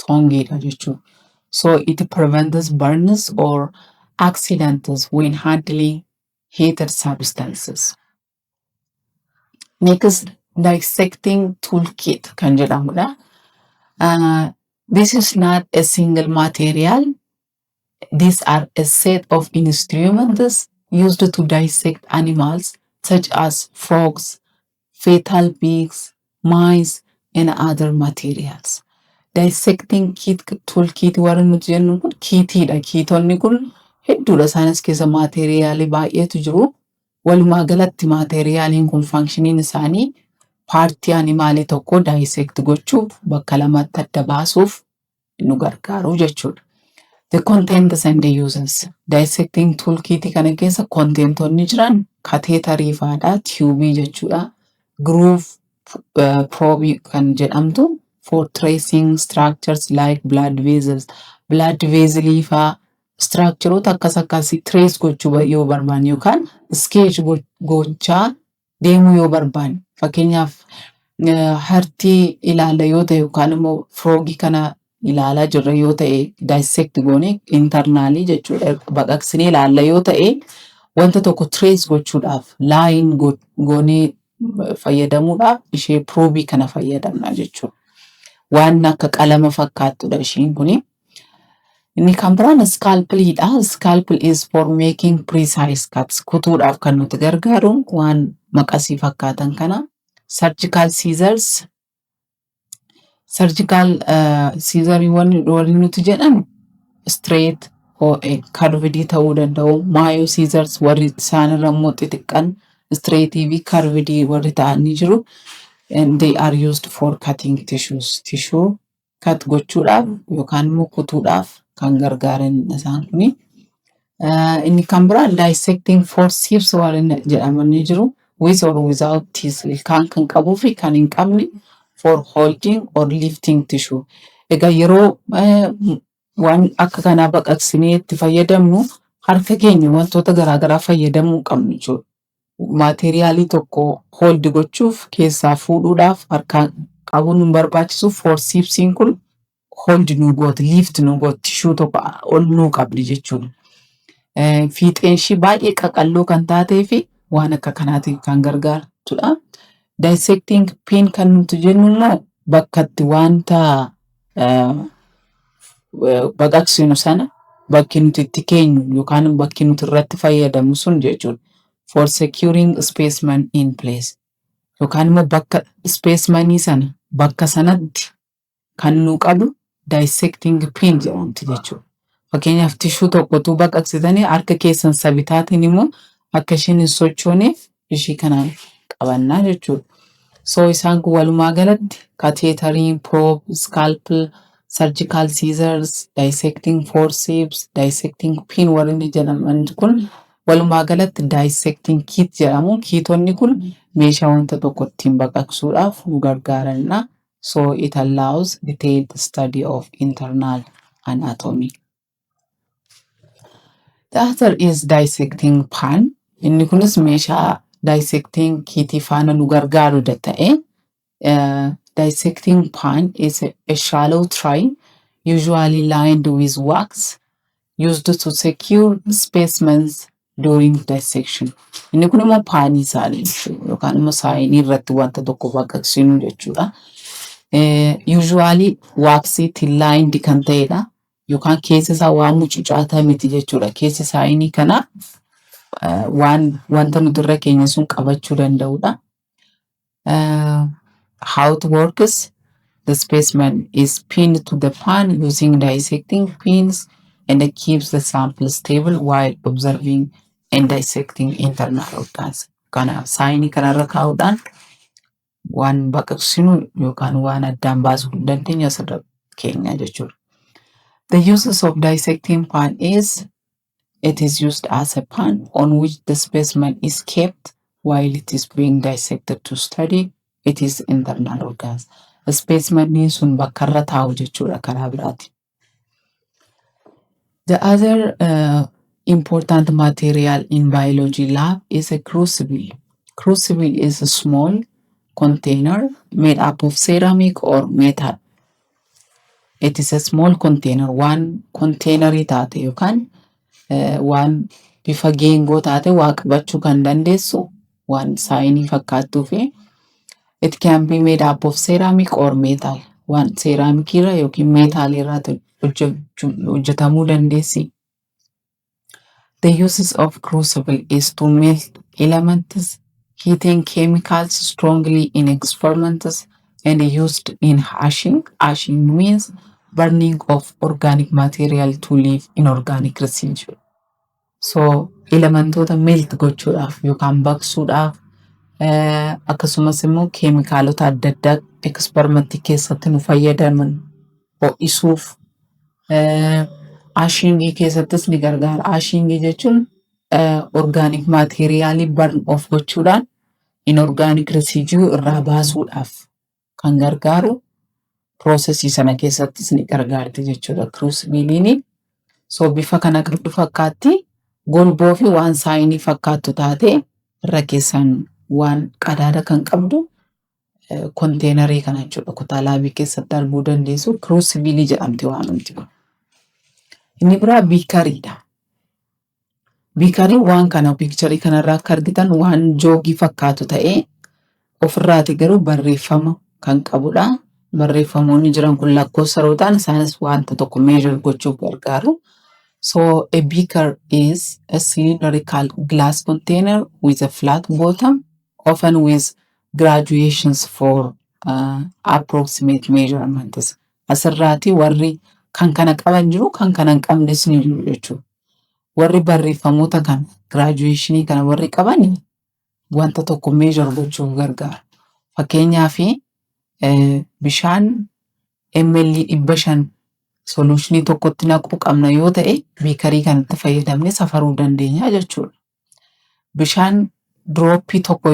tongiidha jechuudha. So it prevents burns or accidents when handling heated substances. Next, dissecting toolkit kan jedhamudha. This is not a single material. These are a set of instruments used to dissect animals such as frogs, fetal pigs, mice, and other materials. Dissecting kit, toolkit warri nuti jennu kun kitiidha. Kitonni kun hedduudha. Isaanis keessa materialii baay'eetu jiru. Walumaa galatti materialiin kun functioniin isaanii partii animalii tokko dissect gochuuf, bakka lamatti adda baasuuf nu gargaaru jechuudha. The contents and the uses. Dissecting toolkit kana keessa contentonni jiran catheterii fa'aadha. Tubeii jechuudha. Groove probe kan jedhamtu for tracing structures like blood vessels. Blood vesselii fa'aa, structureoota akkas akkasii trace gochuu yoo barbaanne yookaan sketch gochaa deemuu yoo barbaanne, fakkeenyaaf heartii ilaalla yoo ta'e yookaan immoo frogii kana ilaalaa jirra yoo ta'e, dissect goone internalii jechuudha, baqaqsinee ilaalla yoo ta'e, wanta tokko trace gochuudhaaf, line goonee fayyadamuudhaaf ishee probeii kana fayyadamna jechuudha. Waan akka qalama fakkaattudha ishiin kuni. Inni kan biraan scalpeliidha. Scalpel is for making precise cuts. Kutuudhaaf kan nuti gargaaru waan maqasii fakkaatan kana. Surgical scissors. Surgical scissoriiwwan warri nuti jedhan straight, curvedii ta'uu danda'u. Mayo scissors warri isaanirra immoo xixiqqan straightii fi curvedii warri ta'an ni jiru. And they are used for cutting tissues. Tissue cut gochuudhaaf yookaan immoo kutuudhaaf kan gargaaranidha isaan kuni. Inni kan biraan dissecting forceps warri jedhaman ni jiru. With or without teeth, ilkaan kan qabuu fi kan hin qabne, for holding or lifting tissue. Egaa yeroo waan akka kanaa baqaqsinee itti fayyadamnu, harka keenya wantoota garaagaraa fayyadamuu qabnu jechuudha. Materialii tokko hold gochuuf, keessaa fuudhuudhaaf harkaan qabuun nu barbaachisu. Forcepsiin kun hold nu gooti, lift nu gooti, tissue tokko ol nuu qabdi jechuudha. Fiixeen ishii baay'ee qaqalloo kan taatee fi waan akka kanaatiin kan gargaartudha. Dissecting pin kan nuti jennu immoo bakka itti wanta baqaqsinu sana bakki nuti itti keenyu yookaan bakki nuti irratti fayyadamnu sun jechuudha. For securing specimen in place. Yookaan immoo bakka specimenii sana bakka sanatti kan nu qabu dissecting pin jedhamti jechuudha. Fakkeenyaaf, tissue tokkotu baqaqsitanii harka keessan sabitaatiin immoo akka isheen hin sochooneef ishii kanaan qabannaa jechuudha. So isaan kun walumaa galatti catheteriin, probe, scalpel, surgical scissors, dissecting forceps, dissecting pin warri jedhaman kun walumaa galatti dissecting kit jedhamu. Kitonni kun meeshaa wanta tokko ittiin baqaqsuudhaaf nu gargaaranidha. So it allows detailed study of internal anatomy. The other is dissecting pan. Inni kunis meeshaa dissecting kitii faana nu gargaaru ta'ee, dissecting pan is a shallow tray usually lined with wax used to secure specimens during dissection. Inni kun immoo panii isaanii jechuudha yookaan immoo saayinii irratti wanta tokko baqaqsinu jechuudha. Usually waxiitiin lined kan ta'edha. Yookaan keessa isaa waan mucucaataa miti jechuudha. Keessi saayinii kanaa waan wanta nuti irra keenya sun qabachuu danda'udha. How it works: the specimen is pinned to the pan using dissecting pins and it keeps the sample stable while observing and dissecting internal organs. Kanaaf saayinii kanarra kaa'uudhaan waan baqaqsinu yookaan waan addaan baasuu hin dandeenye asirra keenya jechuudha. The uses of dissecting pan is it is used as a pan on which the specimen is kept while it is being dissected to study its internal organs. Specimeniin sun bakka irra taa'u jechuudha karaa biraati. The other important material in biology lab is a crucible. Crucible is a small container made up of ceramic or metal. It is a small container, waan containerii taate yookaan waan bifa geengoo taate waa qabachuu kan dandeessu, waan saayinii fakkaattuu fi it can be made up of ceramic or metal. Waan ceramicii irraa yookiin metalii irraa hojjetamuu dandeessi. The uses of crucible is to melt elements, heating chemicals strongly in experiments, and used in ashing. Ashing means burning of organic material to leave inorganic residue. So elementoota melt gochuudhaaf yookaan baqsuudhaaf, akkasumas immoo keemikaalota adda addaa experimentii keessatti nu fayyadaman ho'isuuf, ashingii keessattis ni gargaara. Ashingii jechuun organic materialii burn off gochuudhaan inorganic residue irraa baasuudhaaf kan gargaaru processii sana keessattis ni gargaarti jechuudha crucibliin. So bifa kana qabdu fakkaatti, golboo fi waan saayinii fakkaattu taatee irra keessaan waan qadaada kan qabdu containerii kana jechuudha. Kutaa labii keessatti arguu dandeessu, cruciblii jedhamti waamamti kun. Inni biraa beakeriidha. Beakeriin waan kana picturii kanarraa akka argitan waan jugii fakkaatu ta'ee ofirraati garuu barreeffama kan qabudha. Barreeffamoonni jiran kun lakkoofsa yeroo ta'an isaanis wanta tokko measure gochuuf gargaaru. So a beaker is a cylindrical glass container with a flat bottom, often with graduations for approximate measurements. Asirraati warri kan kana qaban jiru, kan kana hin qabnes ni jiru jechuudha. Warri barreeffamoota kana graduationii kana warri qaban wanta tokko measure gochuuf gargaara. Fakkeenyaaf, bishaan ml 500 solutionii tokkotti naquu qabna yoo ta'e, beakerii kanatti fayyadamnee safaruu dandeenya jechuudha. Bishaan dropii tokko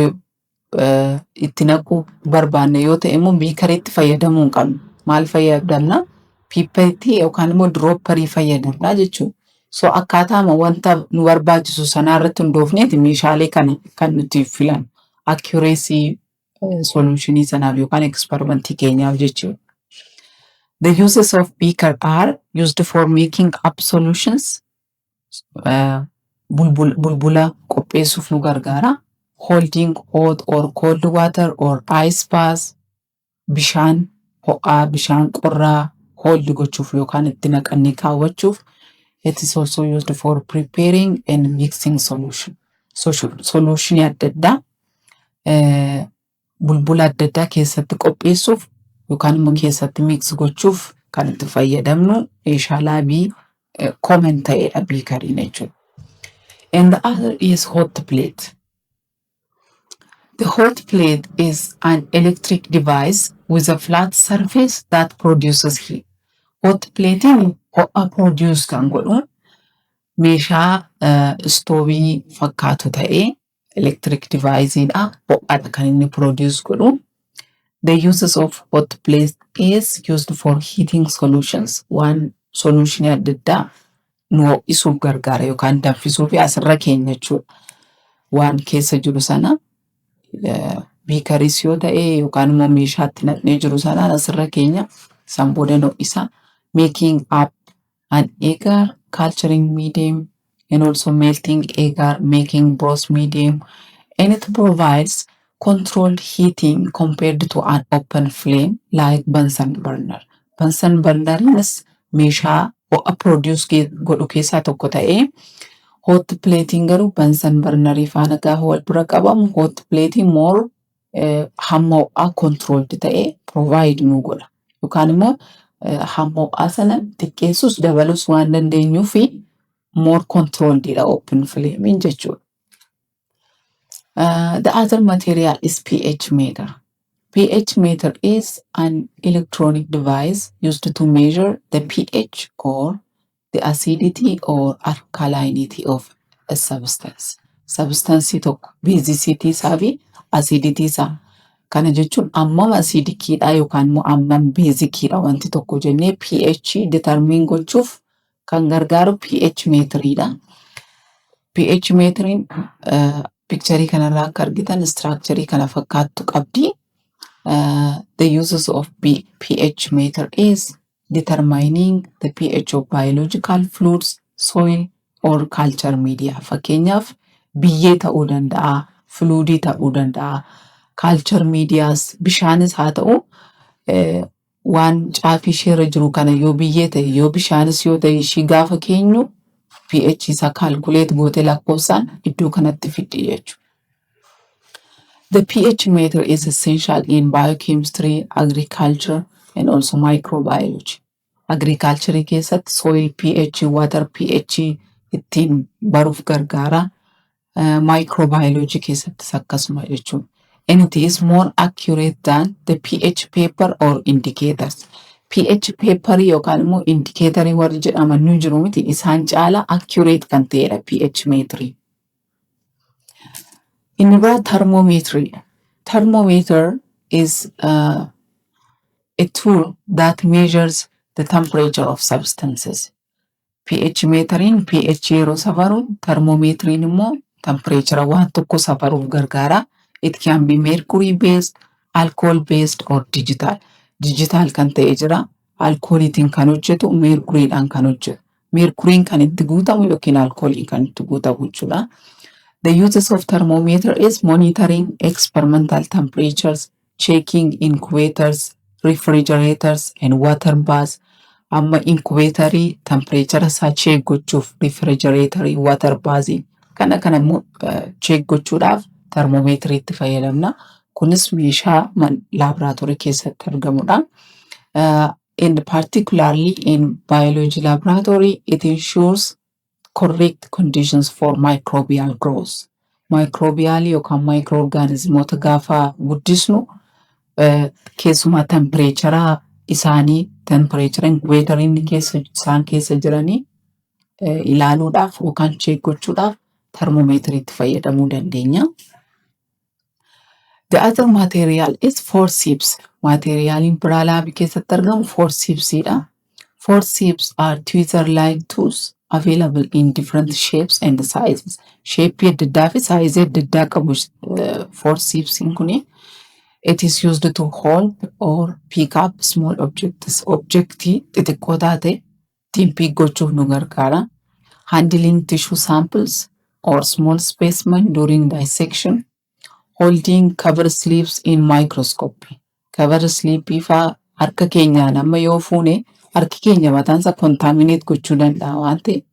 itti naquu barbaanne yoo ta'e immoo beakeriitti fayyadamuu hin qabnu. Maal fayyadamna? Pipettii yookaan immoo dropperii fayyadamna jechuudha. So akkaataama wanta nu barbaachisu sanaa irratti hundoofneeti meeshaalee kana kan nuti filannu. Accuracy solutionii sanaaf yookaan experimentii keenyaaf jechuudha. The uses of beaker are used for making up solutions. Bulbula qopheessuuf nu gargaara. Holding hot or cold water or ice bath, bishaan ho'aa, bishaan qorraa hold gochuuf yookaan itti naqannee kaawwachuuf. It is also used for preparing and mixing solution. Solutionii adda addaa, bulbula adda addaa keessatti qopheessuuf yookaan immoo keessatti mix gochuuf kan itti fayyadamnu meeshaa laabii common ta'edha beakeriin jechuudha. And the other is hot plate. The hot plate is an electric device with a flat surface that produces heat. Hot platein ho'a produce kan godhu meeshaa istoovii fakkaatu ta'ee electric deviceidha. Ho'adha kan inni produce godhu. The uses of hot plate is used for heating solutions. Waan solutionii adda addaa nu ho'isuuf gargaara yookaan danfisuu fi asirra keenya jechuudha. Waan keessa jiru sana beakeris yoo ta'e yookaan immoo meeshaatti naqnee jiru sanaan asirra keenya, san booda ho'isa. Making up an agar, culturing medium, and also melting agar, making broth medium, and it provides controlled heating compared to an open flame like Bunsen burner. Bunsen burneriinis meeshaa ho'a produce godhu keessaa tokko ta'ee, hot platein garuu Bunsen burnerii faana gaafa wal bira qabamu, hot platein more hamma ho'aa controlled ta'e provide nu godha. Yookaan immoo hamma ho'aa sana xiqqeessus dabalus waan dandeenyuu fi more controlled dha open flame jechuudha. The other material is pH meter. pH meter is an electronic device used to measure the pH or the acidity or alkalinity of a substance. Substance tokko basicity isaa fi acidity isaa. Kana jechuun ammam acidiciidha yookaan immoo ammam basiciidha wanti tokko jennee pH determine gochuuf kan gargaaru pH meteriidha. pH meteriin picturii kanarraa akka argitan structurii kana fakkaattu qabdi. The uses of pH meter is determining the pH of biological fluids, soil or culture media. Fakkeenyaaf, biyyee ta'uu danda'a, fluidii ta'uu danda'a, culture medias, bishaanis haa ta'u, waan caafii isheerra jiru kana yoo biyyee ta'e, yoo bishaanis yoo ta'e, ishii gaafa keenyu pH isaa calculate gootee lakkoofsaan iddoo kanatti fiddi jechuudha. The pH meter is essential in biochemistry, agriculture, and also microbiology. Agriculture keessatti soil pH, water pH ittiin baruuf gargaara. Microbiology keessattis akkasuma jechuudha. And it is more accurate than the pH paper or indicators. pH paper yookaan immoo indicatorii warri jedhaman nu jiru miti, isaan caala accurate kan ta'edha pH meterii. Inni biraa thermometry. Thermometer is a tool that measures the temperature of substances. pH meteriin pH yeroo safaru, thermometeriin immoo temperature waan tokko safaruuf gargaara. It can be mercury based, alcohol based or digital. Digital kan ta'e jira. Alkooliitiin kan hojjetu, mercuriidhaan kan hojjetu. Mercuriin kan itti guutamu yookiin alkooliin kan itti guutamu jechuudha. The uses of thermometer is monitoring experimental temperatures, checking incubators, refrigerators and water baths. Amma incubatorii temperature isaa check gochuuf, refrigeratorii, water baths kana immoo check gochuudhaaf thermometerii itti fayyadamna. Kunis meeshaa laaboraatoorii keessatti argamudha. And particularly in biology laboratory, it ensures correct conditions for microbial growth. Microbial yookaan microorganismoota gaafa guddisnu, keessumaa temperature isaanii, temperature incubatoriin keessa isaan keessa jiranii ilaaluudhaaf yookaan check gochuudhaaf thermometeriitti fayyadamuu dandeenya. The other material is forceps. Materialiin biraa laabii keessatti argamu forcepsiidha. Forceps are tweezer-like tools available in different shapes and sizes. Shapeii adda addaa fi sizeii adda addaa qabu forcepsiin kuni. It is used to hold or pick up small objects. Objectii xixiqqoo taate ittiin pick gochuuf nu gargaara. Handling tissue samples or small specimen during dissection. Holding cover slips in microscopy. Cover slipii faa harka keenyaan amma yoo fuune harki keenya mataansaa contaminate gochuu danda'a waan ta'eef,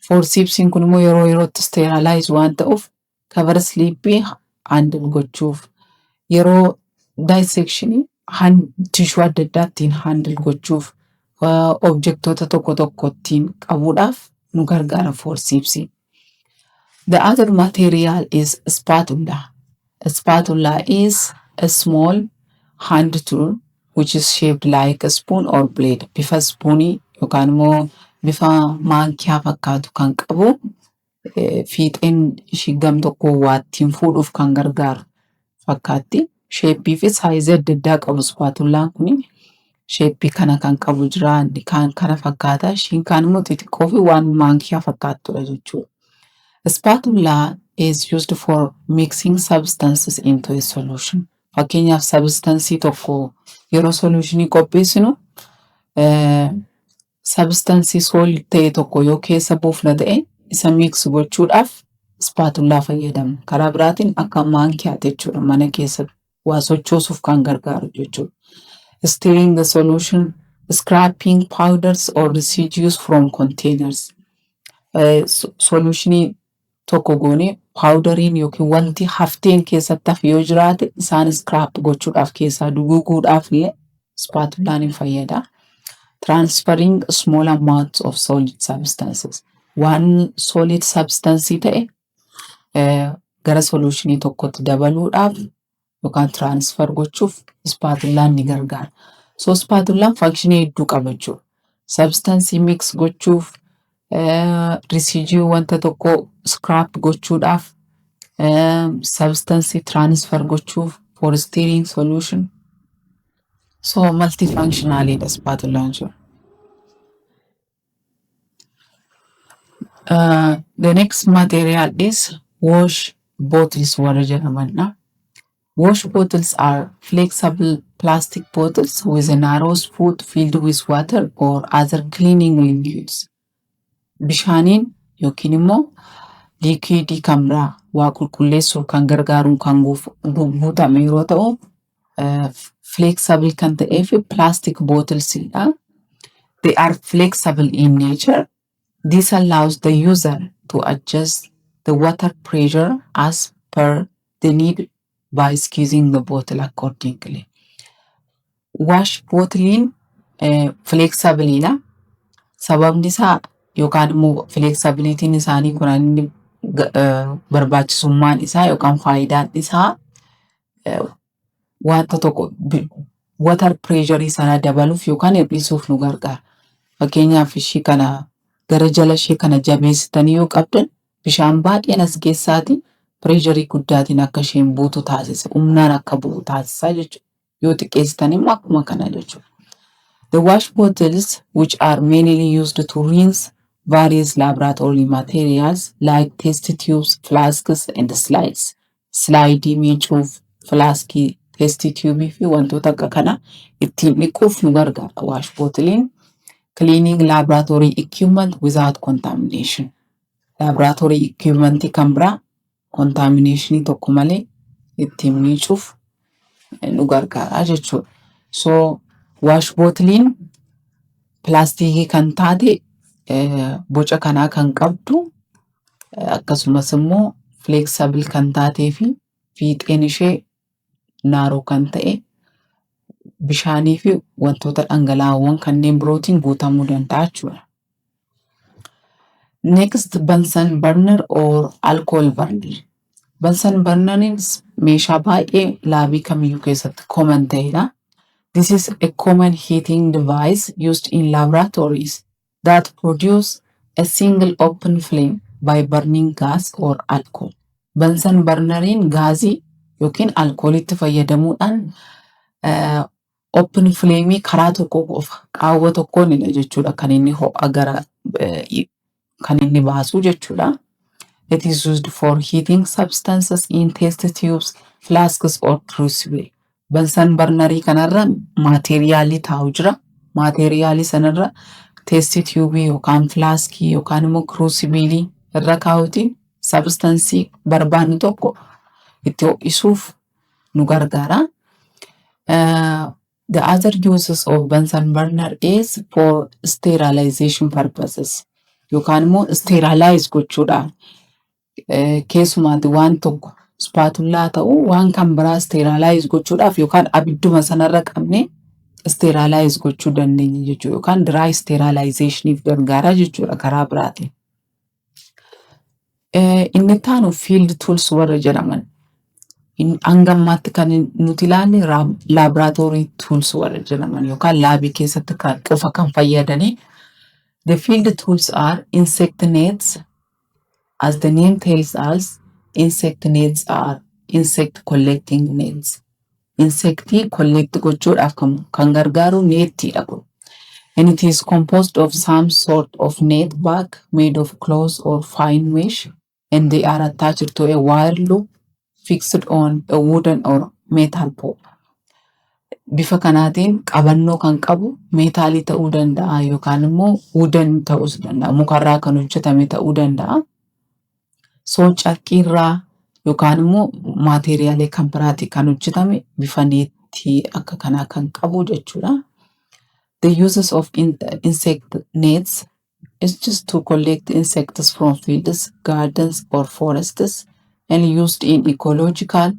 forcepsiin kun immoo yeroo yerootti sterilize waan ta'uuf, cover slipii handle gochuuf, yeroo dissectionii tissue adda addaa ittiin handle gochuuf, objectoota tokko tokko ittiin qabuudhaaf nu gargaara forcepsiin. The other material is spatula. Spatula is a small hand tool which is shaped like a spoon or blade. Bifa spoonii yookaan immoo bifa maankiyaa fakkaatu kan qabu, fiixeen ishii gam tokko waa ittiin fuudhuuf kan gargaaru fakkaatti. Shapeii fi sizeii adda addaa qabu spatulaan kuni. Shapeii kana kan qabu jira, inni kaan kana fakkaata. Ishiin kaan immoo xixiqqoo fi waan maankiyaa fakkaattudha jechuudha. Spatula is used for mixing substances into a solution. Fakkeenyaaf, substanceii tokko yeroo solutionii qopheessinu, substanceii solid ta'e tokko yoo keessa buufna ta'e, isa mix gochuudhaaf spatulaa fayyadamna. Karaa biraatiin akka maankiyaati jechuudha, mana keessatti waa sochoosuuf kan gargaaru jechuudha. Stirring the solution, scraping powders or residues from containers. Solutionii tokko goonee powderiin yookiin wanti hafteen keessatti hafe yoo jiraate, isaan scrape gochuudhaaf, keessaa duguuguudhaaf illee spatulaan ni fayyada. Transferring small amounts of solid substances. Waan solid substance ta'e gara solutionii tokkotti dabaluudhaaf yookaan transfer gochuuf spatulaan ni gargaara. So spatulaan functionii hedduu qaba jechuudha. Substance mix gochuuf, residue wanta tokko scrape gochuudhaaf, substance transfer gochuuf, for stirring solution. So multifunctionalidha spatulaan jechuudha. The next material is wash bottles warra jedhamanidha. Wash bottles are flexible plastic bottles with a narrow spout filled with water or other cleaning liquids. Bishaaniin yookiin immoo liquidii kan biraa waa qulqulleessuuf kan gargaaruun kan guutame yeroo ta'u, flexible kan ta'ee fi plastic bottlesdha. They are flexible in nature. This allows the user to adjust the water pressure as per the need by squeezing the bottle accordingly. Wash bottleiin flexibleidha. Sababni isaa yookaan immoo flexibilityn isaanii kun inni barbaachisummaan isaa yookaan faayidaan isaa wanta tokko water pressure sana dabaluuf yookaan hir'isuuf nu gargaara. Fakkeenyaaf, ishii kana gara jala ishee kana jabeessitanii yoo qabdan, bishaan baay'een as keessaati pressureii guddaatiin akka isheen buutu taasisa. Humnaan akka bu'u taasisa jechuudha. Yoo xiqqeessitan immoo akkuma kana jechuudha. The wash bottles, which are mainly used to rinse various laboratory materials like test tubes, flasks and slides. Slideii miicuuf, flaskii, test tube fi wantoota akka kana ittiin dhiquuf nu gargaara wash bottleiin. Cleaning laboratory equipment without contamination. Laboratory equipment kan biraa contaminationii tokko malee ittiin miicuuf nu gargaara jechuudha. So wash bottleiin pilaastikii kan taate, boca kanaa kan qabdu, akkasumas immoo flexible kan taatee fi fiixeen ishee narrow kan ta'e, bishaanii fi wantoota dhangala'aawwan kanneen birootiin guutamuu danda'a jechuudha. Next, Bunsen burner or alcohol burner. Bunsen burneriin meeshaa baay'ee labii kamiyyuu keessatti common ta'edha. This is a common heating device used in laboratories that produce a single open flame by burning gas or alcohol. Bunsen burneriin gaazii yookiin alkoolitti fayyadamuudhaan open flameii karaa tokko qofa, qaawwa tokkoonidha jechuudha kan inni ho'a gara kan inni baasu jechuudha. It is used for heating substances in test tubes, flasks or crucible. Bunsen burnerii kanarra materialii taa'u jira. Materialii sanarra test tubeii yookaan flaskii yookaan immoo crucibleii irra kaa'uutiin substanceii barbaannu tokko itti ho'isuuf nu gargaara. The other uses of Bunsen burner is for sterilization purposes yookaan immoo sterilize gochuudhaaf, keessumaatti waan tokko spatula ta'uu waan kan biraa sterilize gochuudhaaf yookaan abidduma sanarra qabnee sterilize gochuu dandeenya jechuudha yookaan dry sterilizationiif gargaara jechuudha karaa biraatiin. Inni itti aanu field tools warra jedhaman. Hanga ammaatti kan nuti ilaalle laboratory tools warra jedhaman yookaan laabii keessatti kan qofa kan fayyadanii. The field tools are insect nets. As the name tells us, insect nets are insect collecting nets. Insectii collect gochuudhaaf kan gargaaru nettiidha kun. And it is composed of some sort of net bag made of cloth or fine mesh, and they are attached to a wire loop fixed on a wooden or metal pole. Bifa kanaatiin qabannoo kan qabu meetaalii ta'uu danda'a yookaan immoo wooden ta'uus danda'a. Mukarraa kan hojjetame ta'uu danda'a. So carqiirraa yookaan immoo maateeriyaalee kan biraatii kan hojjetame bifa nettii akka kanaa kan qabu jechuudha. The uses of insect nets is just to collect insects from fields, gardens or forests and used in ecological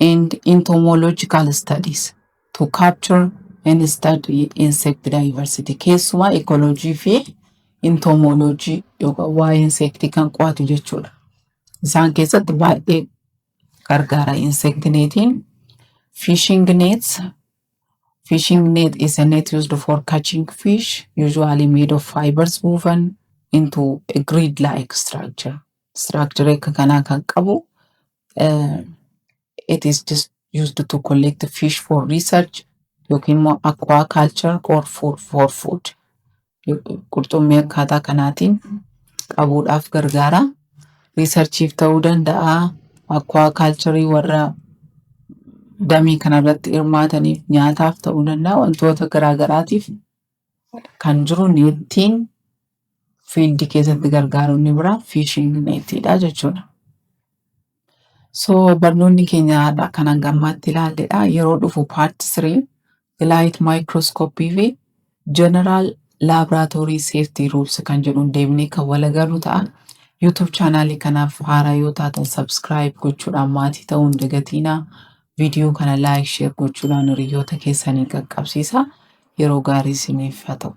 and entomological studies to capture and study insect diversity. Keessumaa ecology fi entomology yookaan waa'ee insectii kan qo'atu jechuudha. Isaan keessatti baay'ee gargaara insect netiin. Fishing nets. Fishing net is a net used for catching fish, usually made of fibers woven into a grid-like structure. Structure akka kanaa kan qabu, it is just used to collect fish for research yookiin immoo aquaculture or for food. Qurxummii akkaataa kanaatiin qabuudhaaf gargaara. Researchiif ta'uu danda'a. Aquaculture warra damee kanarratti hirmaataniif nyaataaf ta'uu danda'a. Wantoota garaa garaatiif kan jiru nettiin fieldii keessatti gargaaru inni biraa fishing netiidha jechuudha. So barnoonni keenya har'a kan hanga ammaatti ilaalledha. Yeroo dhufu part 3 light microscopy fi general laboratory safety rules kan jedhuun deemnee kan wal agarru ta'a. YouTube channelii kanaaf haaraa yoo taatan subscribe gochuudhaan maatii ta'uu hin dagatinaa. Viidiyoo kana like, share gochuudhaan hiriyoota keessanii qaqqabsiisa. Yeroo gaarii isiniif haa ta'u.